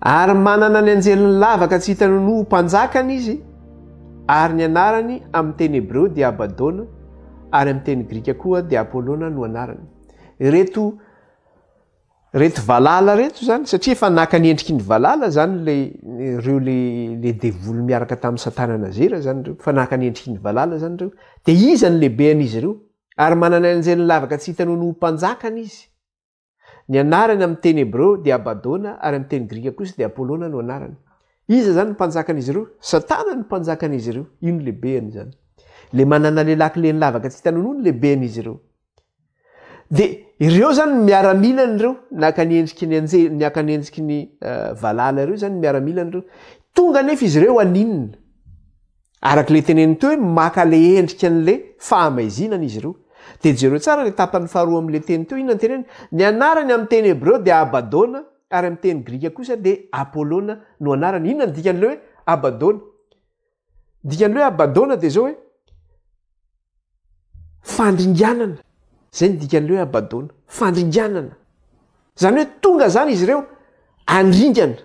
Ary manana ny anjelin'ny lavaka tsy hita nonoa ho mpanjakany izy, ary ny anarany amin'ny teny hebreo dia Abadona, ary amin'ny teny grika koa dia Apolona no anarany. Ireto ireto valala ireto izany, satria efa naka ny endriky ny valala izany le ireo le le devoly miaraka tamin'ny Satana nazera izany ireo, efa naka ny endriky ny valala izany ireo. Dia iza no lehibean'izy ireo? Ary manana ny anjelin'ny lavaka tsy hita nonoa ho mpanjakany izy. Ny anarany amin'ny teny hebreo dia Abadona ary amin'ny teny grika kosa dia Apolona no anarany. Iza izany no mpanjakan'izy ireo? Satana no mpanjakan'izy ireo. Io no lehibehany izany. Ilay manana ilay lakilen'ny lavaka tsy hita nonoa no lehibehan'izy ireo. Dia ireo izany ny miaramilany ireo, naka ny endriky ny anjely, naka ny endriky ny valala ireo izany ny miaramilany ireo. Tonga anefa izy ireo haninona? Araka ilay teneniny teo hoe maka ilay endrika an'ilay fahamaizinana izy ireo. Dia jereo tsara ilay tapany faharoa amin'ilay teny teo, inona no teneniny? Ny anarany amin'ny teny hebreo dia Abadona, ary amin'ny teny grika kosa dia Apolona no anarany. Inona no dikan'ilay hoe Abadona? Ny dikan'ilay hoe Abadona dia izao hoe fandringanana. Izay no dikan'ilay hoe Abadona, fandringanana. Izany hoe tonga izany izy ireo handringana.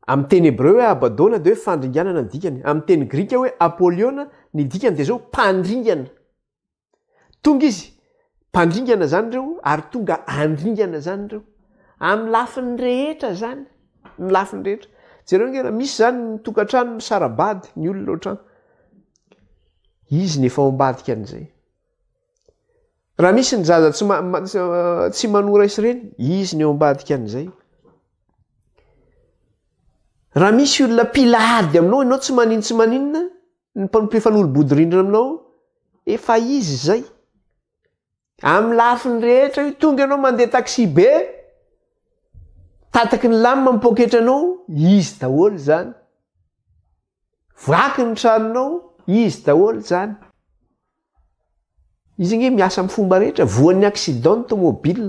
Amin'ny teny hebreo hoe Abadona dia hoe fandringanana ny dikany. Amin'ny teny grika hoe Apoliona ny dikany dia izao, mpandringana. Tonga izy, mpandringana izany ireo ary tonga handringana izany ireo. Amin'ny lafiny rehetra izany, ny lafiny rehetra. Jereo ange raha misy izany ny tokantrano misara-bady, ny olona ao an-trano. Izy no efa ao ambadika an'izay. Raha misy ny zaza tsy tsy manoa ray sy reny, izy ny eo ambadika an'izay. Raha misy olona mpila ady aminao, ianao tsy manino tsy maninona, ny mpifanolo-bodirindrina aminao, efa izy izay. Amin'ny lafiny rehetra io, tonga ianao mandeha taxi be, tataky ny lamina ny poketranao, izy daholo izany. Vaky ny tranonao, izy daholo izany. Izy ange miasa amin'ny fomba rehetra, voan'ny accident ny tomobile,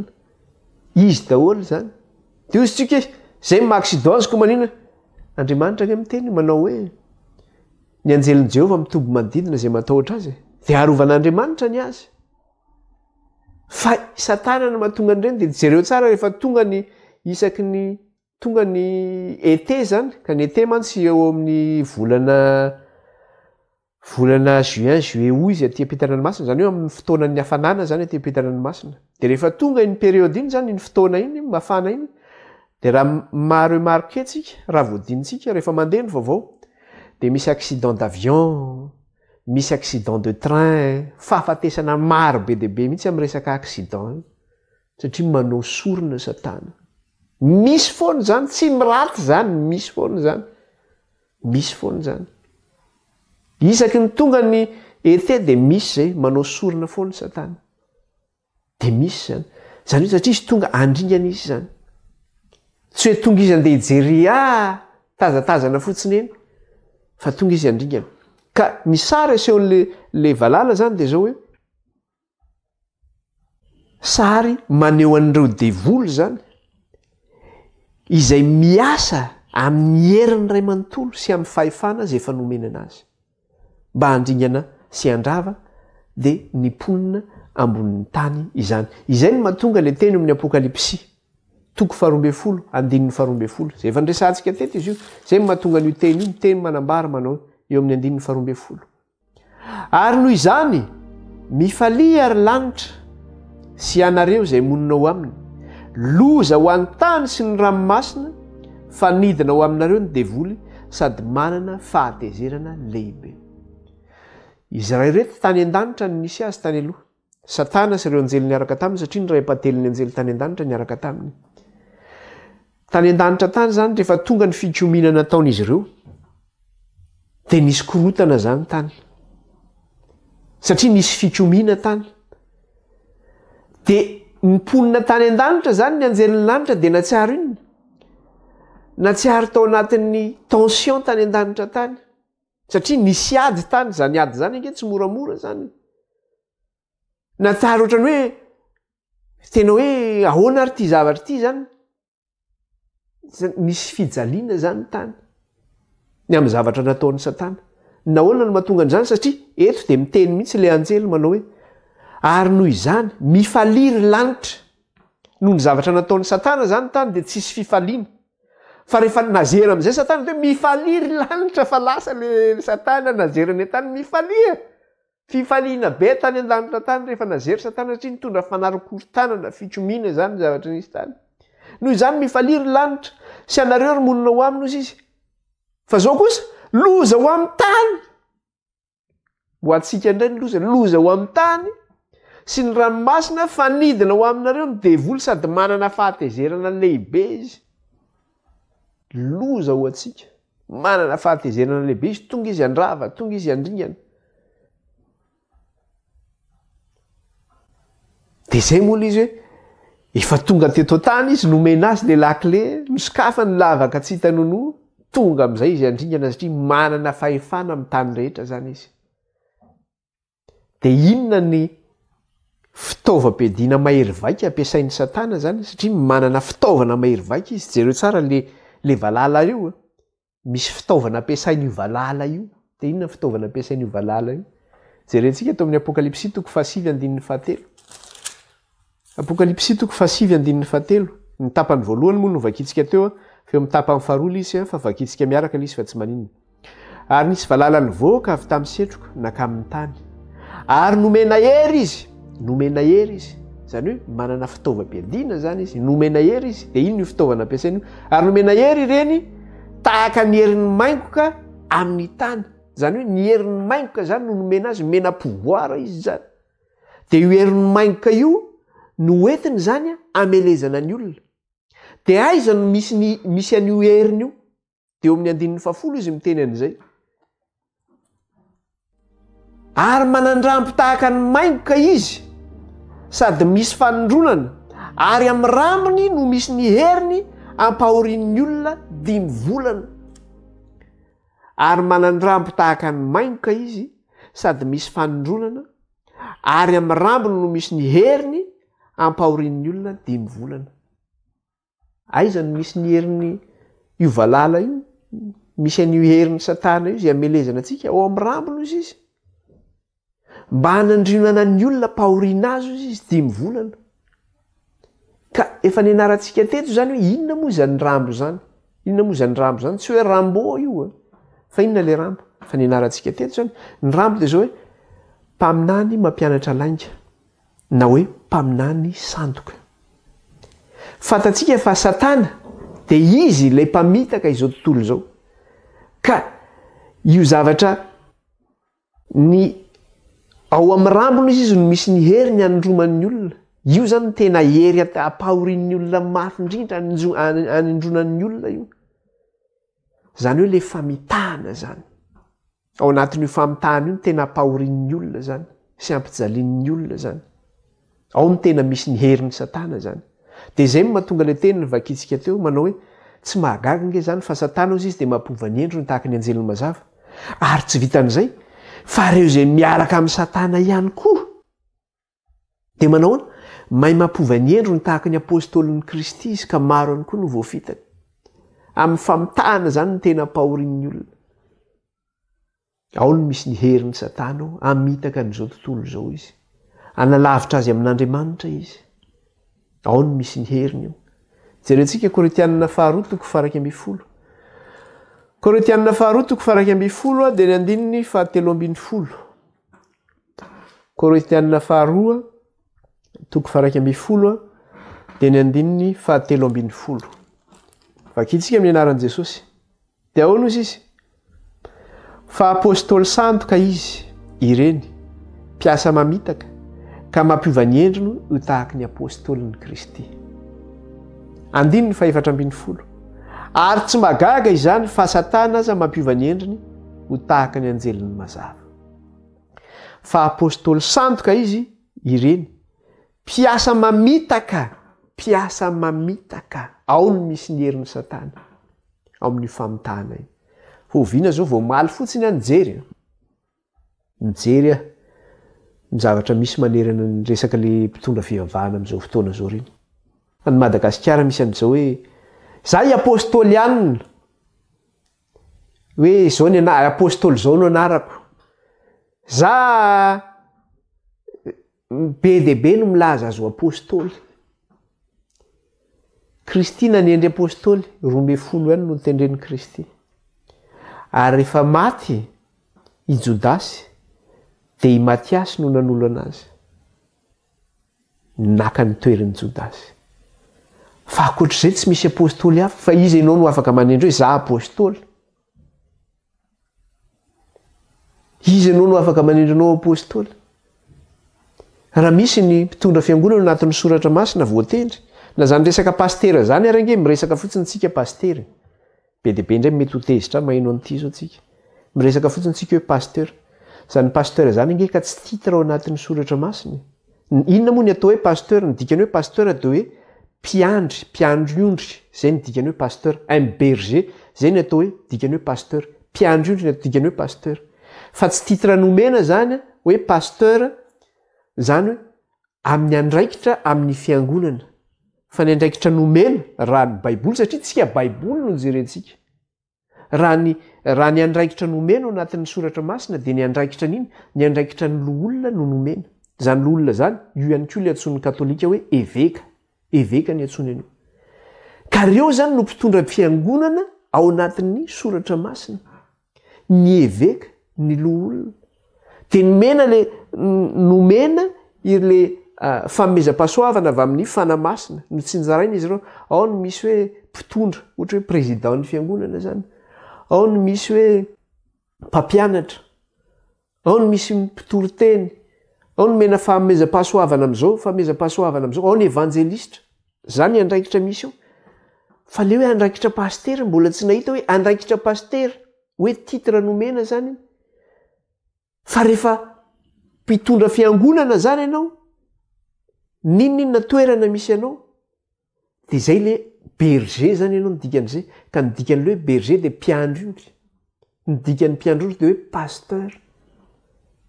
izy daholo izany. Dia hoy isika hoe, izay ny maha accident azy koa maninona? Andriamanitra ange miteny manao hoe, ny anjelin'i Jehovah mitoby manodidina izay matahotra azy e. Dia arovan'Andriamanitra ny azy. Fa Satana no mahatonga an'ireny, dia jereo tsara rehefa tonga ny isaky ny tonga ny été izany, ka ny été mantsy eo amin'ny volana Volana juin, juillet, août izy aty ampitan-dranomasina, izany hoe amin'ny fotoanan'ny hafanana izany aty ampitan-dranomasina. Dia rehefa tonga iny période iny izany, iny fotoana iny, mafana iny, dia raha maha-remarquer tsika, raha voadinintsika, rehefa mandeha ny vaovao, dia misy accident d'avion, misy accident de train, fahafatesana maro be dia be mihitsy amin'ny resaka accident io, satria manao sorona satana. Misy foana izany, tsy miraty izany, misy foana izany. Misy foana izany. Isaky ny tonga ny été dia misy izay, manao sorona foana Satana. Dia misy izany. Izany hoe satria izy tonga handringana izy izany. Tsy hoe tonga izy andeha hijery ah, tazatazana fotsiny eny, fa tonga izy handringana. Ka ny sary asehon'le le valala izany dia izao hoe, Sary maneho an'ireo devoly izany, izay miasa amin'ny heriny iray manontolo sy amin'ny fahefana izay efa nomena anazy, mba handringana sy handrava dia ny mponina ambonin'ny tany izany. Izay no mahatonga ilay teny eo amin'ny Apokalypsy, toko faharoambinifolo, andininy faharoambinifolo, izay efa niresahantsika teto izy io. Izay no mahatonga an'io teny io, miteny manambara manao eo amin'ny andininy faharoambinifolo. Ary noho izany, mifalia ry lanitra sy ianareo izay monina ao aminy. Loza ho an'ny tany sy ny ranomasina fa nidina ho aminareo ny devoly sady manana fahatezerana lehibe. Izy iray ireto tany an-danitra no nisy azy tany aloha. Satana sy ireo anjely niaraka taminy satria ny ray ampahatelon'ny anjely tany an-danitra niaraka taminy. Tany an-danitra tany izany rehefa tonga ny fikomiana nataon'izy ireo dia nisy korotana izany tany. Satria nisy fikomiana tany. Dia ny mponina tany an-danitra izany, ny anjelin'ny lanitra dia natsiaro inona? Natsiaro tao anatin'ny tension tany an-danitra tany. Satria nisy ady tany, zany ady zany ange tsy moramora zany. Natsara ohatrany hoe tena hoe ahoana ary ty zavatra ity zany. Nisy fijaliana zany tany. Ny amin'ny zavatra nataon'i Satana. Nahoana no mahatonga an'izany? Satria eto dia miteny mihitsy ilay anjely manao hoe ary noho izany mifalia ry lanitra. Noho ny zavatra nataon'i Satana zany tany dia tsisy fifaliana. Fa rehefa nazera amizay satana de hoe mifalia ry lanitra fa lasa le satana nazera any an-tany mifalia! Fifaliana be tany an-danitra tany rehefa nazera satana satria nitondra fanarikorontanana, fikomiana izany ny zavatra nisy tany. Noho izany mifalia ry lanitra sy anareo ry monina ao aminy hozy izy. Fa zao kosa, loza ho amin'ny tany! Ho antsika indray ny loza, loza ho amin'ny tany sy ny ranomasina fa nidina ho aminareo ny devoly sady manana fahatezerana lehibe izy. Loza ho antsika. Manana fahatezerana lehibe izy, tonga izy handrava, tonga izy handringana. Dia izay moa ilay izy hoe efa tonga teto an-tany izy, nomena azy ilay lakile, nosokafany ny lavaka tsy hita nonoa, tonga amin'izay izy handringana satria manana fahefana amin'ny tany rehetra izany izy. Dia inona ny fitaovam-piadiana mahery vaika ampiasain'i Satana izany? Satria manana fitaovana mahery vaika izy. Jereo tsara le le valala io. Misy fitaovana ampiasain'io valala io. Dia inona ny fitaovana ampiasain'io valala io? Jerentsika ato amin'ny Apokalypsy toko fahasivy andininy fahatelo. Apokalypsy toko fahasivy andininy fahatelo. Ny tapany voalohany moa no vakintsika teo, fa eo amin'ny tapany faharoa ilay izy, fa vakintsika miaraka ilay izy fa tsy maninona. Ary nisy valala nivoaka avy tamin'ny setroka nankamin'ny tany. Ary nomena hery izy, nomena hery izy, izany hoe manana fitaovam-piadiana izany izy, nomena hery izy, dia inona io fitaovana ampiasainy io? Ary nomena hery ireny tahaka ny herin'ny maingoka amin'ny tany, izany hoe ny herin'ny maingoka izany no nomena azy, nomena pouvoir izy izany. Dia io herin'ny maingoka io no hoentiny izany hamelezana ny olona. Dia aiza no misy ny misy an'io heriny io? Dia eo amin'ny andininy fahafolo izy miteny an'izay. Ary manandrambo tahaka ny maingoka izy, sady misy fanindronana, ary amin'ny rambony no misy ny heriny ampahorian'ny olona dimy volana. Ary manandrambo tahaka ny maingoka izy, sady misy fanindronana, ary amin'ny rambony no misy ny heriny ampahorian'ny olona dimy volana. Aiza no misy ny herin'ny io valala io? Misy an'io herin'ny satana io izay amelezana antsika ao amin'ny rambony ozy izy. Mba hanandrinana ny olona mpahoriana azy ozy izy dimy volana. Ka efa nianarantsika teto izany hoe inona moa izany rambo izany? Inona moa izany rambo izany? Tsy hoe rambo io a. Fa inona le rambo? Fa nianarantsika teto izany. Ny rambo dia izao hoe mpaminany mampianatra lainga. na hoe mpaminany sandoka. Fantatsika fa Satana dia izy ilay mpamitaka izao tontolo izao. Ka io zavatra ny ao amin'ny rambony izy izy no misy ny hery ny anindroman'ny olona. Io izany no tena hery ampahorian'ny olona mafy indrindra, anindronan'ny olona io. Izany hoe ilay famitahana izany. Ao anatin'io famitahana io no tena ampahorian'ny olona izany sy ampijalian'ny olona izany. Ao no tena misy ny herin'i Satana izany. Dia izay no mahatonga ilay teny novakintsika teo manao hoe tsy mahagaga ange izany fa Satana hozy izy dia mampova ny endriny tahaka ny anjelin'ny mazava. Ary tsy vitan'izay fa ireo izay miaraka amin'i Satana ihany koa. Dia manao ahoana? Mahay mampova ny endriny tahaka ny apostolin'i Kristy izy ka maro ihany koa no voafitany. Amin'ny famitahana izany no tena ampahorian'ny olona. Ao no misy ny herin'i Satana ao, hamitaka an'izao tontolo izao izy. Hanalavitra azy amin'Andriamanitra izy. Ao no misy ny heriny io. Jerentsika Korintianina faharoa toko faha-11. Korintianina faharoa toko faha-11 dia ny andininy faha-13. Korintianina faharoa toko faha-11 dia ny andininy faha-13. Vakintsika amin'ny anaran'i Jesosy. Dia ahoana hozy izy? Fa apostoly sandoka izy ireny, mpiasa mamitaka, ka mampiova ny endriny ho tahaky ny apostolin'i Kristy. Andininy faha-14. Ary tsy mahagaga izany fa Satana aza mampiova ny endriny ho tahaka ny anjelin'ny mazava. Fa apostoly sandoka izy ireny, mpiasa mamitaka, mpiasa mamitaka. Ao no misy ny herin'i Satana. ao amin'io famitahana io. Oviana zao vao omaly fotsiny aho nijery a. Nijery aho ny zavatra misy manerana ny resaka le mpitondra fivavahana amin'izao fotoana izao ireny. Any Madagasikara misy an'izao hoe za i Apostoly anona. Hoe izao ny ana- Apostoly izao no anarako. Za Be dia be no milaza azy ho apostoly. Kristy nanendry apostoly, 12 ihany no notendren'i Kristy. Ary rehefa maty i Jodasy, dia i Matiasy no nanolo anazy. Naka ny toeran'i Jodasy. Fa ankoatr'izay tsy misy apostoly hafa, fa iza ianao no afaka manendry hoe za apostoly? Iza ianao no afaka manendry anao apostoly? Raha misy ny mpitondra fiangonana ao anatin'ny soratra masina voatendry, na izany resaka pasitera izany ary ange miresaka fotsiny tsika pasitera e. Be dia be indray mety ho tezitra ahy maheno an'ity izao tsika. Miresaka fotsiny tsika hoe pasteur. Izany pasteur izany ange ka tsy titre ao anatin'ny soratra masina e. Inona moa ny atao hoe pasteur? Ny dikany hoe pasteur dia hoe mpiandry, mpiandry ondry, zay ny dikany hoe pasteur. Un berger, zay ny atao hoe dikany hoe pasteur. Mpiandry ondry ny atao dikany hoe pasteur. Fa tsy titre nomena zany hoe pasteur zany hoe amin'ny andraikitra amin'ny fiangonana. Fa ny andraikitra nomena raha ny baiboly satria tsika baiboly no jerentsika. Raha ny raha ny andraikitra nomena ao anatin'ny soratra masina dia ny andraikitra an'iny, ny andraikitra ny loholona no nomena. Izany loholona izany, io ihany koa ilay antsoin'ny katolika hoe eveka. Eveka ny antsoiny an'io. Ka ireo izany no mpitondra fiangonana ao anatin'ny soratra masina. Ny eveka, ny loholona. Dia nomena le nomena irle fanomezam-pahasoavana avy amin'ny Fanahy Masina, notsinjaraina izy ireo. Ao ny misy hoe mpitondra, ohatra hoe président ny fiangonana zany. Ao ny misy hoe mpampianatra. Ao ny misy mpitory teny. Ao nomena fanomezam-pahasoavana amin'izao, fanomezam-pahasoavana amin'izao. Ao ny evanjelistra. Zany ny andraikitra misy ao. Fa le hoe andraikitra pasitera, mbola tsy nahita hoe andraikitra pasitera. Hoe titre nomena zany iny. Fa rehefa mpitondra fiangonana zany ianao, n'inon'inona toerana misy anao, de zay le berger zany ianao ny dikan'izay. Ka ny dikan'le hoe berger de mpiandry ondry. Ny dikan'ny mpiandry ondry de hoe pasteur.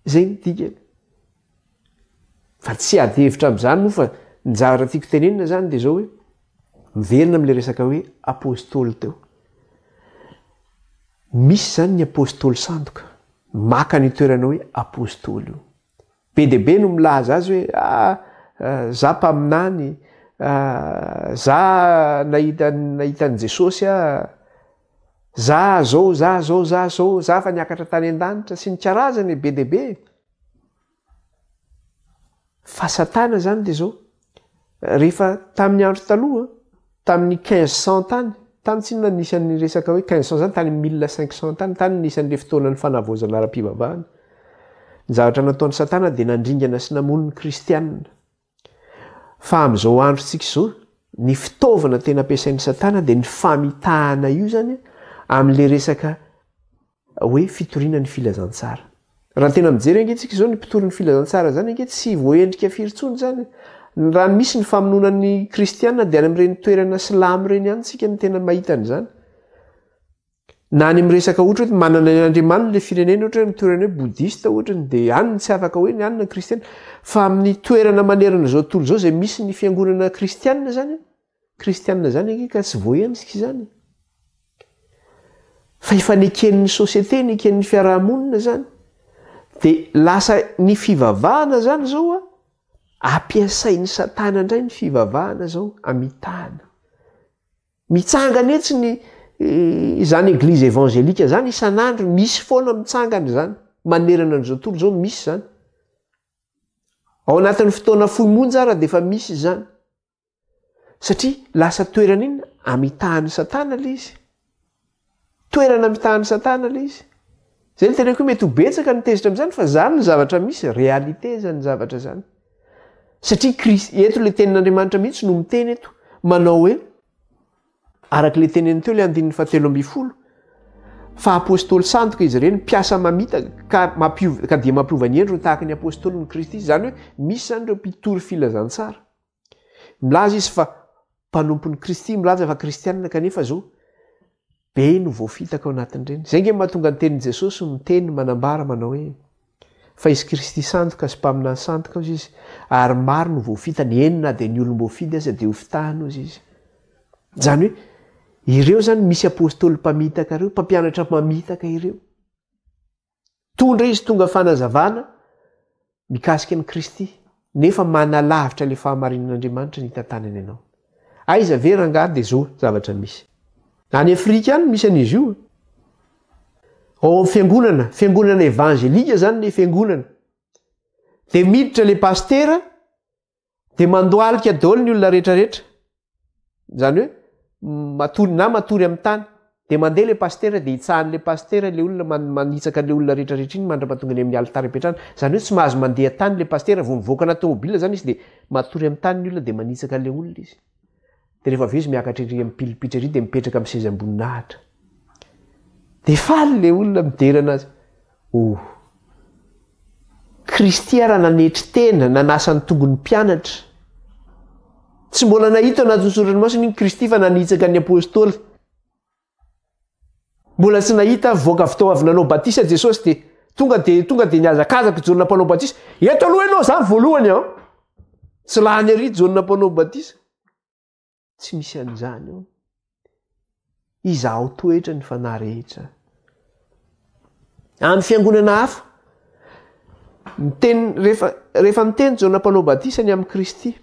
Zay ny dikany. Fa tsy ady hevitra amin'izany moa fa ny zavatra tiako tenenina zany de zao hoe, miverina amin'le resaka hoe apostoly teo. Misy zany ny apostoly sandoka, maka an'io toerana hoe apostoly io. Be dia be no milaza azy hoe ah, za mpaminany, za nahita nahita an'i Jesosy aho, za zao, za zao, za zao, za fa niakatra tany an-danitra sy ny karazany e, be dia be. Fa satana zany de zao, rehefa tamin'ny andro taloha, tamin'ny quinze cent tany, tany tsinona nisy an'ny resaka hoe quinze cent zany tany mille cinq cent tany, tany nisy an'le fotoanan'ny fanavaozana ara-pivavahana. Ny zavatra nataon'i satana de nandringana sy namono ny kristianina. Fa amin'izao androntsika izao, ny fitaovana tena ampiasain'i satana de ny famitahana io zany amin'le resaka hoe fitoriana ny filazantsara. Raha tena mijery ange tsika izao ny mpitory ny filazantsara zany ange tsy voaendrika firy intsony zany. Raha misy ny famonoana ny kristiana dia any amin'ireny toerana silamo ireny ihany tsika no tena mahita an'izany. Na any amin'ny resaka ohatra hoe manana ny andriamaniny le firenena ohatra hoe amin'ny toerana hoe bouddhiste ohatra ny dia any no tsy afaka hoe ny any na kristiana. Fa amin'ny toerana manerana izao tontolo izao izay misy ny fiangonana kristiana zany, Kristianina izany ange ka tsy voaendrika izany. Fa efa neken'ny société, neken'ny fiarahamonina zany. De lasa ny fivavahana zany zao a, ampiasain'i satana indray ny fivavahana zao amitahana. Mitsangana etsy ny izany eglise évangélique zany isan'andro misy foana mitsangana izany manerana an'izao tontolo izao misy izany. Ao anatin'ny fotoana fohy monja ara dia efa misy izany. Satria lasa toerana inona? Amitahan'i Satana ilay izy. Toerana amitahan'i Satana ilay izy. Zay no teneniko hoe mety ho betsaka ny tezitra amin'izany fa zany ny zavatra misy, réalité zany zavatra zany. Satria Kristy, eto ilay tenin'Andriamanitra mihitsy no miteny eto, manao hoe, araka ilay teniny teo ilay andininy fahatelo ambin'ny folo, fa apostoly sandoka izy ireny, mpiasa mamitaka, ka mampiova, ka dia mampiova ny endriny tahaka ny apostolin'i Kristy. Izany hoe misy izany ireo mpitory filazantsara. Milaza izy fa mpanompon'i Kristy, milaza fa kristianina kanefa zao be no voafitaka ao anatin'ireny. Izay nge mahatonga ny tenin'i Jesosy miteny, manambara manao hoe fa izy Kristy sandoka sy mpaminany sandoka hozy izy ary maro no voafitany, eny na dia ny olom-boafidy aza dia hofitahany hozy izy. Izany hoe ireo izany misy apostoly mpamitaka ireo, mpampianatra mamitaka ireo. Tondra izy tonga fanazavana mikasika an'i Kristy, nefa manalavitra ilay fahamarinan'Andriamanitra ny hitantanany anao. Aiza ve rangahy dia zao zavatra misy. Any Afrika any misy an'izy io. Ao amin'ny fiangonana, fiangonana evangelika zany le fiangonana. Dia miditra le pasitera, Dia mandohalika daholo ny olona rehetra rehetra. Izany hoe matory na matory amin'ny tany. Dia mandeha ilay pasitera dia hitsahan'ilay pasitera ilay olona manitsaka an'ilay olona rehetra rehetra iny mandra-pahatonga any amin'ny alitara ipetrahana. Izany hoe tsy mahazo mandeha tany ilay pasitera, vao mivoaka anaty tomobile izany izy dia matory amin'ny tany ny olona dia manitsaka an'ilay olona izy. Dia rehefa avy eo izy miakatra ery amin'ny pilipitra ery dia mipetraka amin'ny sezam-boninahitra. Dia faly ilay olona midera anazy. Oh. Kristy ara nanetry tena, nanasa ny tongony mpianatra. Tsy mbola nahita ao anatin'ny soratra masina iny Kristy fa nanitsaka ny apostoly. Mbola tsy nahita voaka avy tao avy nanao batisa Jesosy dia tonga dia tonga dia nihazakazaka Jaona mpanao batisa. Eto aloha ianao zany voalohany an. Tsy lany ery Jaona mpanao batisa. Tsy misy an'izany eo. Izahao toetra ny fanahy rehetra. Any fiangonana hafa, miteny rehefa rehefa niteny Jaona mpanao batisa ny amin'i Kristy.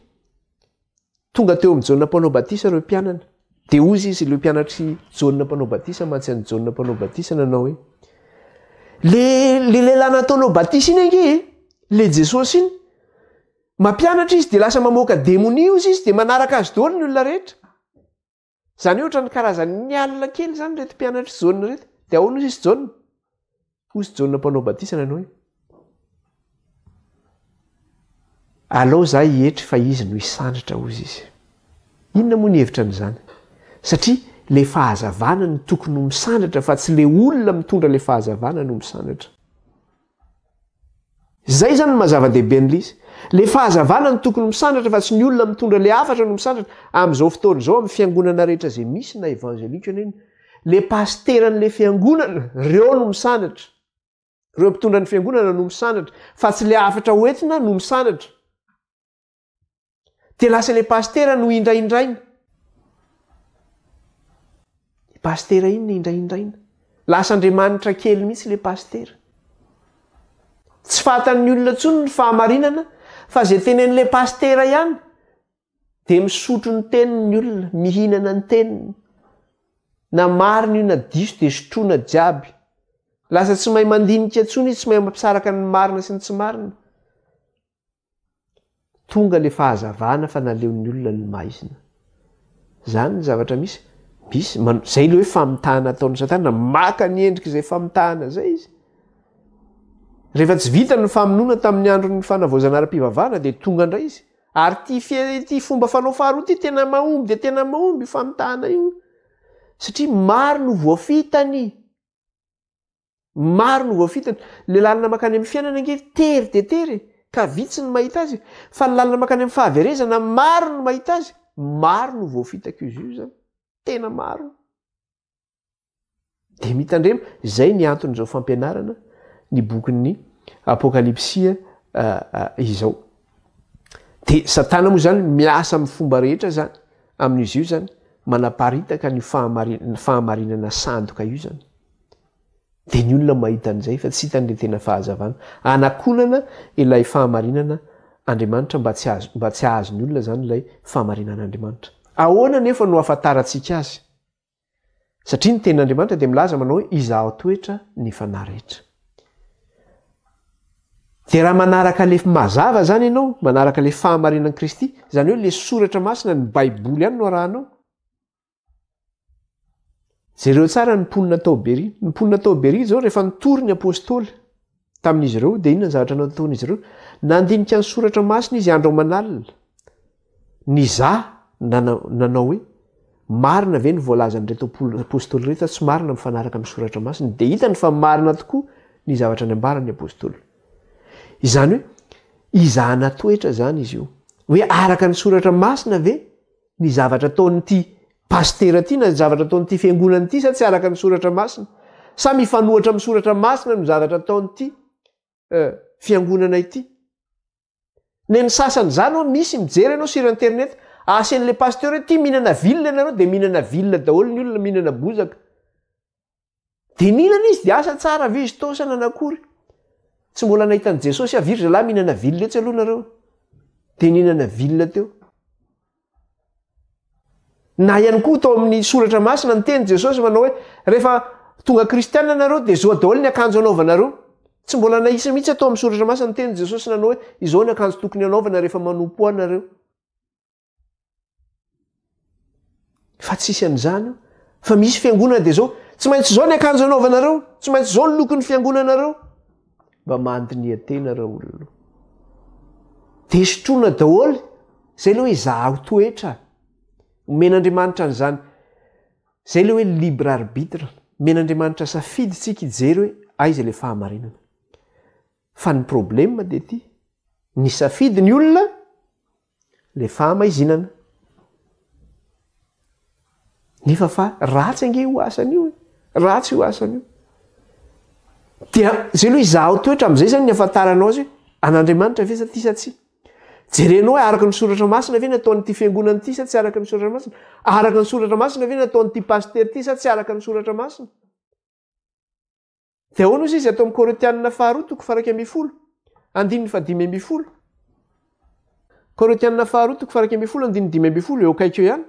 Tonga teo amin'i Jaona mpanao batisa ireo mpianany. Dia hozy izy ireo mpianatr'i Jaona mpanao batisa mantsy an'i Jaona mpanao batisa nanao hoe le le lehilahy nataonao batisa iny ange e, le Jesosy iny. Mampianatra izy dia lasa mamoaka demonia hozy izy dia manaraka azy daholo ny olona rehetra. Izany hoe ohatran'ny karazan'ny alina kely izany ireto mpianatr'i Jaona ireto. Dia ahoana hozy izy Jaona? Hozy Jaona mpanao batisa nanao hoe Alao za hietry fa izy no hisandratra hozy izy. Inona moa ny hevitra an'izany? Satria le fahazavana no tokony ho misandratra fa tsy le olona mitondra le fahazavana no misandratra. Zay zany no maha zava-dehibe an'ilay izy. Le fahazavana no tokony misandratra fa tsy ny olona mitondra le hafatra no misandratra. Amin'izao fotoana izao amin'ny fiangonana rehetra izay misy na evangelika na inona, le pasiteran'le fiangonana, reo no misandratra. Reo mpitondra ny fiangonana no misandratra fa tsy le hafatra hoentina no misandratra. Dia lasa ilay pasitera no indraindraina. Ilay pasitera iny no indraindraina. Lasa Andriamanitra kely mihitsy ilay pasitera. Tsy fatan'ny olona intsony ny fahamarinana fa izay tenenin'ilay pasitera ihany dia misotro ny teniny ny olona, mihinana ny teniny. Na marina io na diso dia sotroina jiaby. Lasa tsy mahay mandinika intsony izy, tsy mahay mampisaraka ny marina sy ny tsy marina. Tonga le fahazavana fa naleon'ny olona ny maizina. Zany ny zavatra misy. Misy, zay le hoe famitahana ataon'i satana, maka ny endrik'izay famitahana zay izy. Rehefa tsy vita ny famonoana tamin'ny andron'ny fanavaozana ara-pivavahana dia tonga indray izy. Ary ity fie- ity fomba fanao faharoa ity tena mahomby dia tena mahomby io famitahana io. Satria maro no voafitany. Maro no voafitaka. Le lalana mankany amin'ny fiainana ange tery dia tery e, ka vitsy ny mahita azy e. Fa ny lalana mankany amin'ny fahaverezana maro no mahita azy. Maro no voafitaka izy io zany. Tena maro. Dia mitandrema, izay ny anton'izao fampianarana ny bokin'ny Apokalypsia izao. Dia Satana moa zany miasa amin'ny fomba rehetra zany, amin'izy io zany, manaparitaka ny fahamarinana sandoka io zany. Dia ny olona mahita an'izay fa tsy hitany ilay tena fahazavana. Anakonana ilay fahamarinana Andriamanitra mba tsy azo, mba tsy hahazo ny olona izany ilay fahamarinan'Andriamanitra. Ahoana anefa no ahafantarantsika azy? Satria ny tenin'Andriamanitra dia milaza manao hoe izaho toetra ny fanahy rehetra. Dia raha manaraka ilay mazava izany ianao, manaraka ilay fahamarinan'i Kristy, izany hoe ilay soratra masina, ny Baiboly ihany no arahanao. Jereo tsara ny mponina tao Beria. Ny mponina tao Beria izao rehefa nitory ny apostoly tamin'izy ireo dia inona ny zavatra nataon'izy ireo? Nandinika ny soratra masina izy andro aman'alina. Nizaha nanao hoe marina ve ny voalazan'ireto apostoly ireto sa tsy marina mifanaraka amin'ny soratra masina? Dia hitany fa marina tokoa ny zavatra nambaran'ny apostoly. Izany hoe izahana toetra izany izy io. Hoe araka ny soratra masina ve ny zavatra ataon'ity pasitera ity na ny zavatra ataon'ity fiangonana ity sa tsy araka ny soratra masina? Sa mifanohatra amin'ny soratra masina no zavatra ataon'ity eh, fiangonana ity? Nen'ny sasany izany ho'a misy mijery ianao sur internet, asen'ilay pasteur hoe ty mihinana vilona ianareo dia mihinana vilona daholo ny olona, mihinana bozaka. Dia nihinana izy dia asa tsara ve izy tao sa nanakory? Tsy mbola nahita an'i Jesosy aho, avia ry zalahy mihinana vilona etsy aloha nareo. Dia nihinana vilona teo. Na ihany koa tao amin'ny soratra masina niteny Jesosy manao hoe rehefa tonga kristianina nareo dia zao daholo ny akanjo anaovanareo. Tsy mbola nahisa mihitsy atao amin'ny soratra masina niteny Jesosy nanao hoe izao ny akanjo tokony anaovana rehefa manompo ahy nareo. Fa tsisy an'izany io. Fa misy fiangonana dia zao, tsy maintsy izao ny akanjo anaovanareo, tsy maintsy izao ny lokon'ny fiangonanareo. Mba mandiniha tena ra olona. Dia sotroina daholo, zay le hoe izaho toetra. Omen'Andriamanitra an'izany. Zay le hoe libre arbitre. Omen'Andriamanitra safidy tsika hijery hoe aiza le fahamarinana. Fa ny problème dia ty, nisafidy ny olona le fahamaizinana. Nefa fa ratsy ange io asany io e. Ratsy io asany io. Dia zay aloha izaho toetra amin'izay zany ny afantaranao azy hoe an'Andriamanitra ve sa ty sa tsia. Jerenao hoe araka ny soratra masina ve ny ataon'ity fiangonana ity sa tsy araka ny soratra masina. Araka ny soratra masina ve ny ataon'ity pasitera ity sa tsy araka ny soratra masina. Dia ahoana ozy izy ato amin'ny Korintianina faharoa toko faha-11, andininy faha-15. Korintianina faharoa toko faha-11 andininy 15, eo akaiky eo ihany.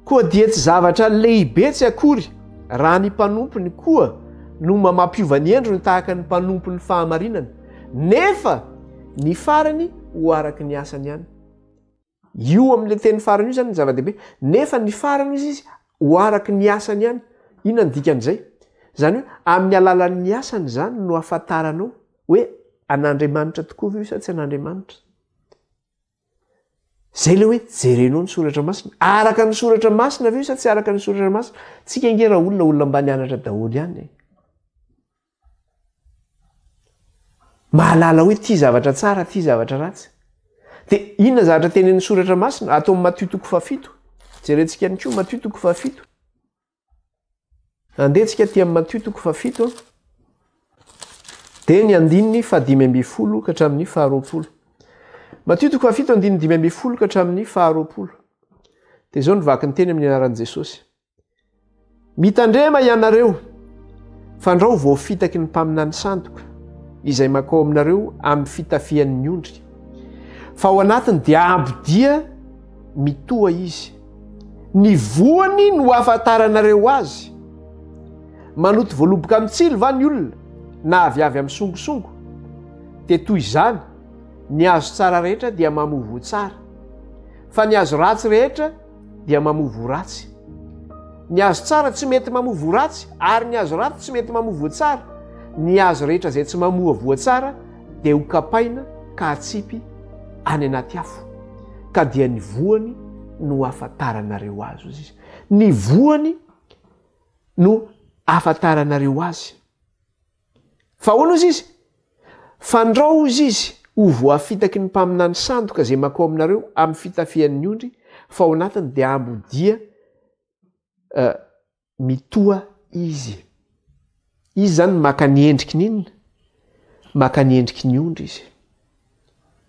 Koa dia tsy zavatra lehibe tsy akory raha ny mpanompony koa no mampiova ny endriny tahaka ny mpanompon'ny fahamarinana, nefa ny farany ho araka ny asany ihany. Io amin'ilay teny farany io izany ny zava-dehibe. Nefa ny farany hozy izy ho araky ny asany ihany. Inona ny dikan'izay? Izany hoe amin'ny alalan'ny asany izany no ahafantaranao hoe an'Andriamanitra tokoa ve io sa tsy an'Andriamanitra. Izay ilay hoe jerenao ny soratra masina. Araka ny soratra masina ve io sa tsy araka ny soratra masina? Tsika ange raha olona olona mba nianatra daholo ihany e. Mahalala hoe tia zavatra tsara, tia zavatra ratsy. Dia inona zavatra tenenin'ny soratra masina? Ato amin'ny Matio toko fahafito. Jerentsika ihany koa Matio toko fahafito. Andeha tsika aty amin'ny Matio toko fahafito. Dia ny andininy fahadimy ambin'ny folo ka hatramin'ny faharoapolo. Matio toko fahafito andininy 15 ka hatramin'ny faharoapolo. Dia izao ny vaky ny teny amin'ny anaran'i Jesosy. Mitandrema ianareo, fandrao voafitaky ny mpaminany sandoka, izay mankao aminareo amin'ny fitafian'ny ondry. Fa ao anatiny dia ambodia mitoha izy. Ny voany no ahafantaranareo azy. Manoto voaloboka amin'ny tsilo va ny olona, na aviavy amin'ny songosongo? Dia toy izany, ny hazo tsara rehetra dia mamoa voa tsara, fa ny hazo ratsy rehetra dia mamoa voa ratsy. Ny hazo tsara tsy mety mamoa voa ratsy, ary ny hazo ratsy tsy mety mamoa voa tsara. Ny hazo rehetra izay tsy mamoa voa tsara dia ho kapaina ka atsipy any anaty afo. Ka dia ny voany no ahafantaranareo azy, hoy izy. Ny voany no ahafantaranareo azy. Fa ahoana hozy izy? Fandrao hozy izy ho voafitaky ny mpaminany sandoka izay mankao aminareo amin'ny fitafian'ny ondry, fa ao anatiny dia ambodia eh, mitoha izy. Izy izany maka ny endriky ny inona? Maka ny endriky ny ondry izy.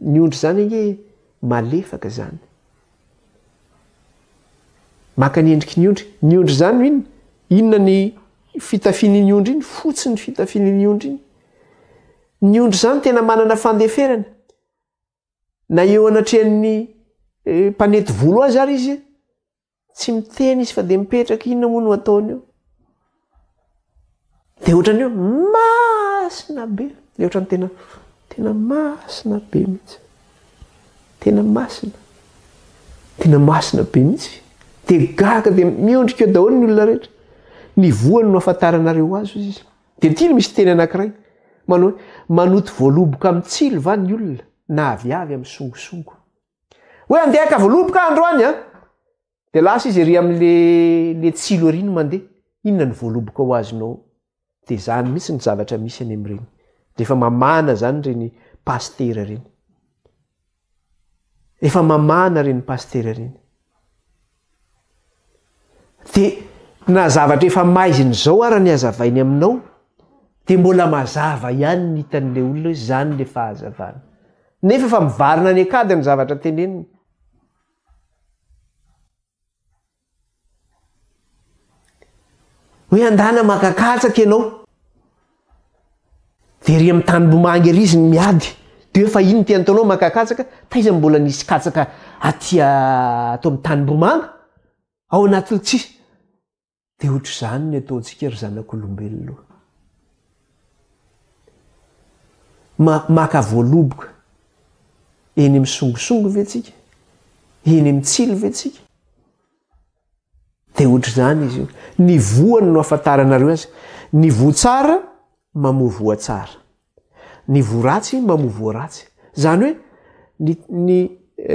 Ny ondry izany ange malefaka izany. Maka ny endriky ny ondry. Ny ondry izany no inona? Inona ny. fitafian'iny ondry iny, fotsy ny fitafian'iny ondry iny. Ny ondry izany tena manana fandeferana. Na eo anatrehan'ny eh, mpanety volo azy ary izy, Tsy miteny izy fa dia mipetraka, inona moa no ataony eo? Dia ohatran'ny hoe masina be, dia ohatran'ny tena tena masina be mihitsy. Tena masina. Tena masina be mihitsy. Dia gaga dia miondrika eo daholo ny olona rehetra. Ny voany no ahafantaranareo azy hoy izy. Dia ity no misy teny anankiray manao hoe manoto voaloboka amin'ny tsilo va ny olona na aviavy amin'ny songosongo. Hoe andeha haka voaloboka aho androany an! Dia lasa izy ery amin'le le tsilo ery no mandeha. Inona ny voaloboka ho azonao ao? Dia izany mihitsy ny zavatra misy any amin'ireny. Rehefa mamahana izany ireny pasitera ireny. Efa mamahana ireny pasitera ireny. Dia na zavatra efa maizina izao ara ny hazavainy aminao dia mbola mazava ihany ny hitan'ilay olona hoe izany ilay fahazavana. Nefa efa mivarina any an-kady ny zavatra teneniny. Hoe andana maka katsaka ianao. Dia ery amin'ny tanimbomanga ery izy no miady. Dia hoe fa ino ty antaonao maka katsaka? Taiza no mbola nisy katsaka aty ato amin'ny tanimbomanga? Ao anatin'ny tsisy. Dia ohatr'izany ny ataontsika ry zanak'olombelona. Ma maka voaloboka eny amin'ny songosongo ve tsika? Eny amin'ny tsilo ve tsika? Dia ohatr'izany izy io. Ny voany no ahafantaranareo azy. Ny voa tsara mamoa voa tsara. Ny voa ratsy mamoa voa ratsy. Izany hoe ny ny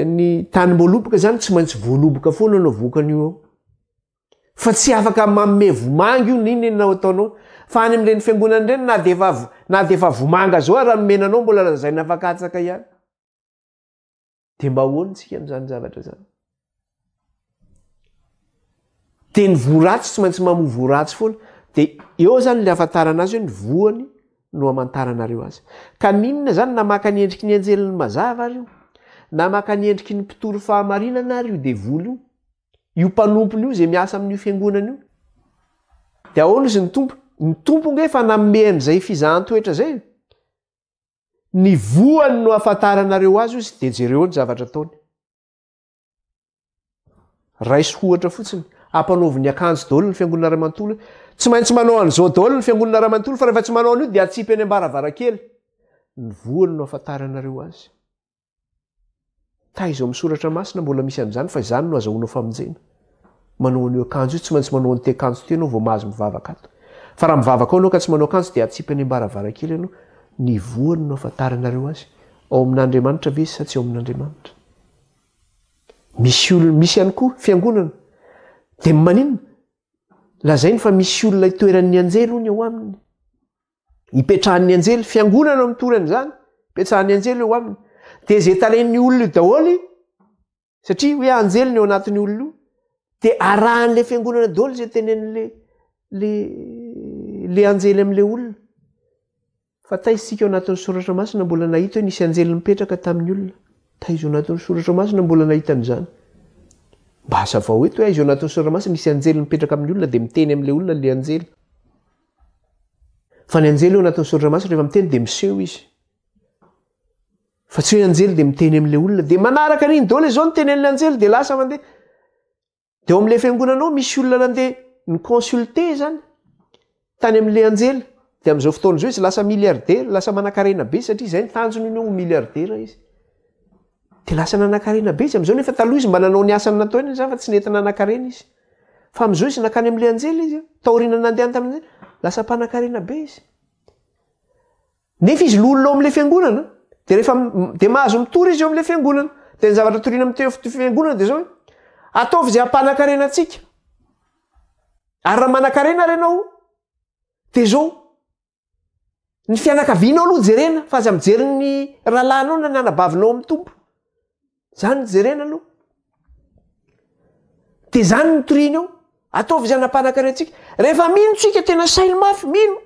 ny tanim-boaloboka izany tsy maintsy voaloboka foana no avoakan'io ao. Fa tsy afaka manome vomanga io n'inona inona ataonao. Fa any amin'ireny fiangonana ireny na dia efa na dia efa vomanga zao ary nomena anao mbola lazaina fa katsaka ihany. Dia mba ahoana isika amin'izany zavatra izany? Dia ny voa ratsy tsy maintsy mamoa voa ratsy foana. Dia eo izany ilay ahafantarana azy hoe ny voany no amantaranareo azy. Ka n'inona izany na maka ny endriky ny anjelin'ny mazava ary io, na maka ny endriky ny mpitory fahamarinana ary io devoly io, io mpanompony io izay miasa amin'io fiangonana io. Dia ahoana izy ny Tompo? Ny Tompo nge efa nanome an'izay fizahan-toetra izay. Ny voany no ahafantaranareo azy ozy dia jereo eo ny zavatra ataony. Raiso ohatra fotsiny, ampanaovy ny akanjo daholo ny fiangonana iray manontolo hoe tsy maintsy manao an'izao daholo ny fiangonana iray manontolo fa rehefa tsy manao an'io dia atsipy eny am-baravarankely. Ny voany no ahafantaranareo azy. Taiza ao amin'ny soratra masina mbola misy an'izany fa izany no azahoanao famonjena. Manao an'io akanjo io, tsy maintsy manao an'ity akanjo ity ianao vao mahazo mivavaka ato. Fa raha mivavaka ao ianao ka tsy manao akanjo dia atsipy any am-baravarankely ianao. Ny voany no ahafantaranareo azy. Ao amin'Andriamanitra ve izy sa tsy ao amin'Andriamanitra? Misy olona, misy ihany koa fiangonana. Dia maninona? Lazainy fa misy olona itoeran'ny anjely hono eo aminy. Ipetrahan'ny anjely, fiangonana no mitory an'izany, ipetrahan'ny anjely eo aminy. Dia izay tarehin'ny olona io daholo, satria hoe anjely ny eo anatin'ny olona io, dia arahan'ilay fiangonana daholo izay tenenin'le le le anjely amin'ilay olona. Fa taiza isika ao anatin'ny soratra masina mbola nahita hoe nisy anjely nipetraka tamin'ny olona? Taiza ao anatin'ny soratra masina mbola nahita an'izany? Mba hazavao eto hoe aiza ao anatin'ny soratra masina nisy anjely mipetraka amin'ny olona dia miteny amin'ilay olona ilay anjely. Fa ny anjely eo anatin'ny soratra masina rehefa miteny dia miseho izy. Fa tsy hoe anjely dia miteny amin'ilay olona dia manaraka an'iny daholo izao ny tenenin'ilay anjely dia lasa mandeha. Dia ao amin'ilay fiangonana ao misy olona nandeha ni-consulter izany tany amin'ilay anjely. Dia amin'izao fotoana izao izy lasa milliardaire, lasa manankarena be satria izay ny tanjony iny hoe ho milliardaire izy. Dia lasa nanankarena be izy amin'izao nefa taloha izy mba nanao ny asany natao iny izany fa tsy nety nanankarena izy. Fa amin'izao izy nankany amin'ilay anjely izy, taoriana nandehany tamin'ny anjely, lasa mpanankarena be izy. Nefa izy loholona ao amin'ilay fiangonana, dia rehefa dia mahazo mitory izy eo amin'ilay fiangonana. Dia ny zavatra toriana amin'ny fiangonana dia izao hoe, ataovy izay hampanan-karena antsika. Ary raha manan-karena ary ianao, dia izao, ny fianakavianao aloha jerena, fa aza mijery ny rahalahinao na ny anabavinao amin'ny Tompo. Zany no jerena aloha. Dia zany no toriana eo. Ataovy izay hanampanankarentsika. Rehefa mino tsika tena saino mafy, mino.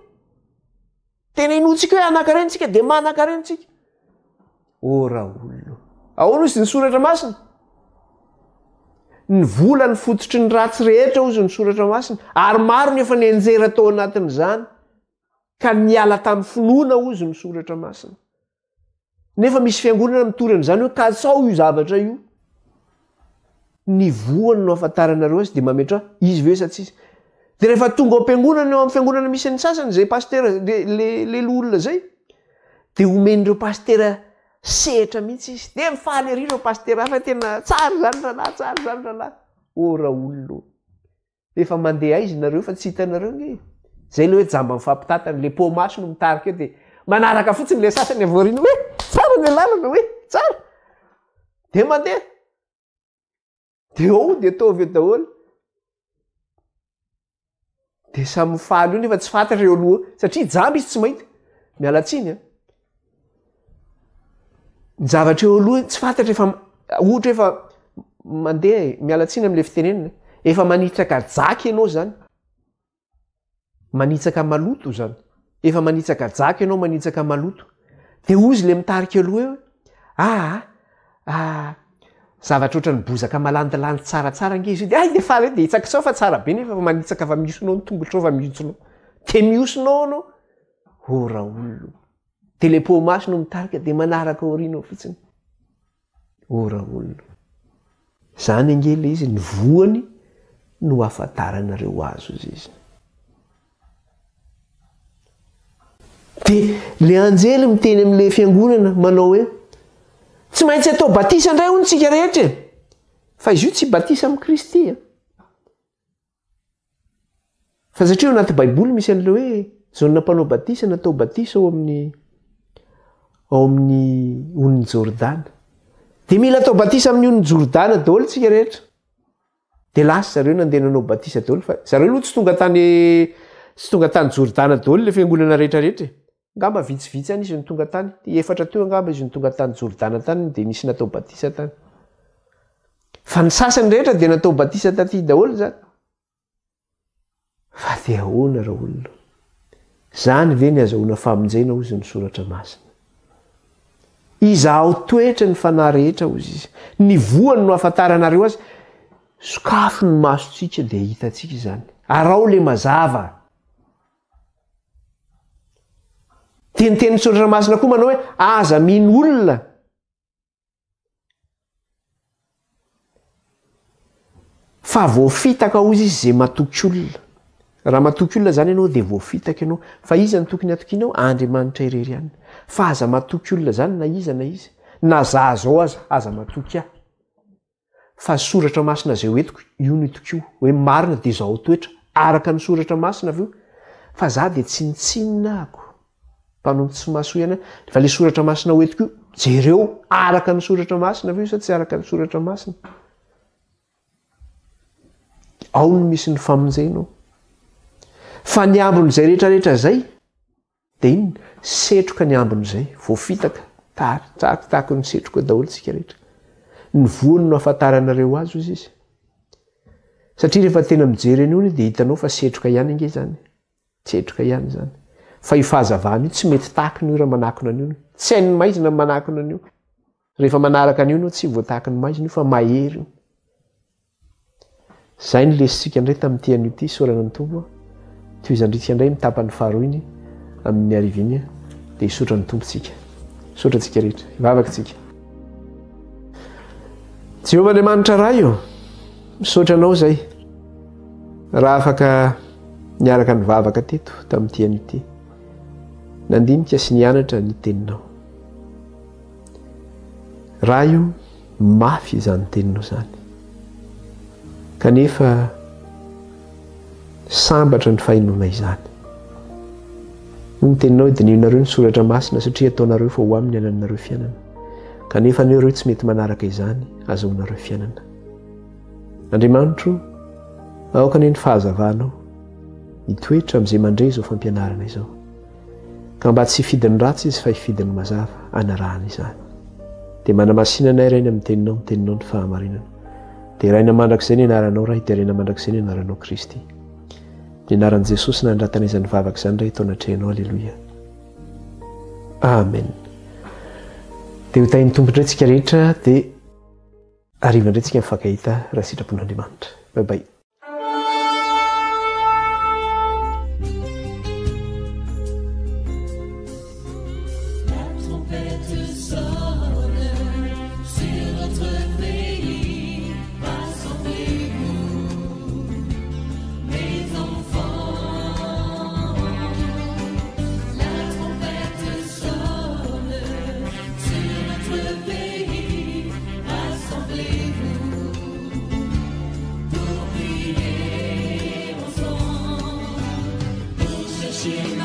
Tena inoantsika hoe hanan-karena tsika dia manan-karena tsika. Ô raolona. Ahoana izy ny soratra masina? Ny vola no fototry ny ratsy rehetra hozy ny soratra masina ary maro ny efa nianjera tao anatin'izany ka niala tamin'ny finoana hozy ny soratra masina. Nefa misy fiangonana mitory an'izany hoe katsao io zavatra io. Ny voany no ahafantaranareo azy dia mametraha izy ve sa tsy izy. Dia rehefa tonga ao am-piangonana eo amin'ny fiangonana misy ny sasany izay pasitera le le le loholona izay dia omen'ireo pasitera sehatra mihitsy izy. Dia mifaly ery ireo pasitera hafa tena tsara izany rahalahy, tsara izany rahalahy. Ô raolona ô. Efa mandeha aiza nareo fa tsy hitanareo nge e. Zay le hoe jamba mifampitantana, le poa-maso no mitarika eo de manaraka fotsiny le sasany avy aoriana hoe tsara ny lalana hoe tsara. De mandeha. De ao de ataovy eo daholo. De samy mifaly eo nefa tsy fantatra eo aloha eo satria jamba izy tsy mahita. Miala tsiny an. Ny zavatra eo aloha tsy fantatra efa ohatra efa mandeha e, miala tsiny am'le fitenenana, efa manitsaka jaky ianao zany, manitsaka maloto zany, efa manitsaka jaky ianao manitsaka maloto, de hozy le mitarika aloha eo hoe aa ah, zavatra ohatran'ny bozaka malandilandy tsaratsara ange izy io, de hay de faly de hitsakitsao fa tsara be nefa fa manitsaka fa mihosona ao ny tongotrao fa mihontsona ao, de mihosona ao anao, ô Raoul o. Dia le poa-maso no mitarika dia manaraka aoriana ao fotsiny. Oh Raoul. Zany ange le izy, ny voany no ahafantaranareo azy ozy izy. Dia le anjely miteny amin'le fiangonana manao hoe tsy maintsy atao batisa indray hono tsika rehetra e. Fa izy io tsy batisa amin'i Kristy a. Fa satria ao anaty baiboly misy an'ilay hoe Jaona mpanao batisa natao batisa ao amin'ny ao amin'ny onin'i Jordana. Dia mila atao batisa amin'ny onin'i Jordana daholo tsika rehetra. Dia lasa zareo nandeha nanao batisa daholo fa zareo aloha tsy tonga tany tsy tonga tany Jordana daholo ilay fiangonana rehetra rehetra e. Angamba vitsivitsy ihany izy no tonga tany. Efatra teo angamba izy no tonga tany Jordana tany dia nisy natao batisa tany. Fa ny sasany rehetra dia natao batisa taty daholo izany. Fa dia ahoana raolona? Zany ve ny azahoana famonjena hozy ny soratra masina? Izahao toetra ny fanahy rehetra hozy izy. Ny voany no ahafantaranareo azy. Sokafy ny masontsika dia hitantsika izany. Araho le mazava. Dia ny tenin'ny soratra masina koa manao hoe aza mino olona. Fa voafitaka hozy izy izay matoky olona. Raha matoky olona izany ianao dia voafitaka ianao. Fa iza no tokony hatokianao? Andriamanitra irery ihany. Fa aza matoky olona izany na iza na iza. Na za zao aza, aza matoky ahy. Fa soratra masina izay hoentiko, io no itokio. Hoe marina dia izao toetra. Araka ny soratra masina avy eo. Fa za dia tsinontsinona ako. Mpanompo tsy mahasoa ihany aho. Fa le soratra masina hoentiko io, jereo araka ny soratra masina ve io sa tsy araka ny soratra masina? Ao no misy ny famonjena ao. Fa ny ambin'izay rehetrarehetra izay, dia inona? Setroka ny ambin'izay, voafitaka, taky ny setroka daholo tsika rehetra. Ny voany no ahafantaranareo azy hozy izy. Satria rehefa tena mijery an'io dia hitanao fa setroka ihany ange izany. Setroka ihany izany. Fa io fahazavana io tsy mety takiny io raha manakona an'io. Tsy hain'ny maizina ny manakona an'io. Rehefa manaraka an'io anao tsy voatakin'ny maizina io fa mahery io. Izay ny lesotsika indray tamin'ity anio ity, isaorana ny Tompo. Tohizandritsika indray ny tapany faharoa iny amin'ny hariva iny dia hisaotra ny Tompo tsika. Misaotra antsika rehetra. Hivavaka tsika. Jehovah Andriamanitra Ray ô, misaotra Anao izay raha afaka niaraka nivavaka teto tamin'ity anio ity, nandinika sy nianatra ny Teninao. Ray o, mafy izany Teninao izany. Kanefa sambatra ny fahenoana izany. Hoy ny Teninao hoe dinihonareo ny Soratra Masina satria ataonareo fa ho aminy anananareo fiainana. Kanefa anie ireo tsy mety manaraka izany azahoanareo fiainana. Andriamanitro, aoka anie ny fahazavanao hitoetra amin'izay mandre izao fampianarana izao. Ka mba tsy hifidy ny ratsy izy fa hifidy ny mazava anarahana izany. Dia manamasina anay Rainy amin'ny teninao, ny teninao ny fahamarinana. Deraina mandrakizay ny anaranao Ray, deraina mandrakizay ny anaranao Kristy. Ny anaran'i Jesosy nandratana izany vavaka izany Ray eto anatrehanao, Aleloia. Amen. Dia ho tahin'ny Tompo indray tsika rehetra dia. Hariva indray tsika mifankahita raha sitrapon'Andriamanitra. Bye bye. Pour prier ensemble, pour chercher.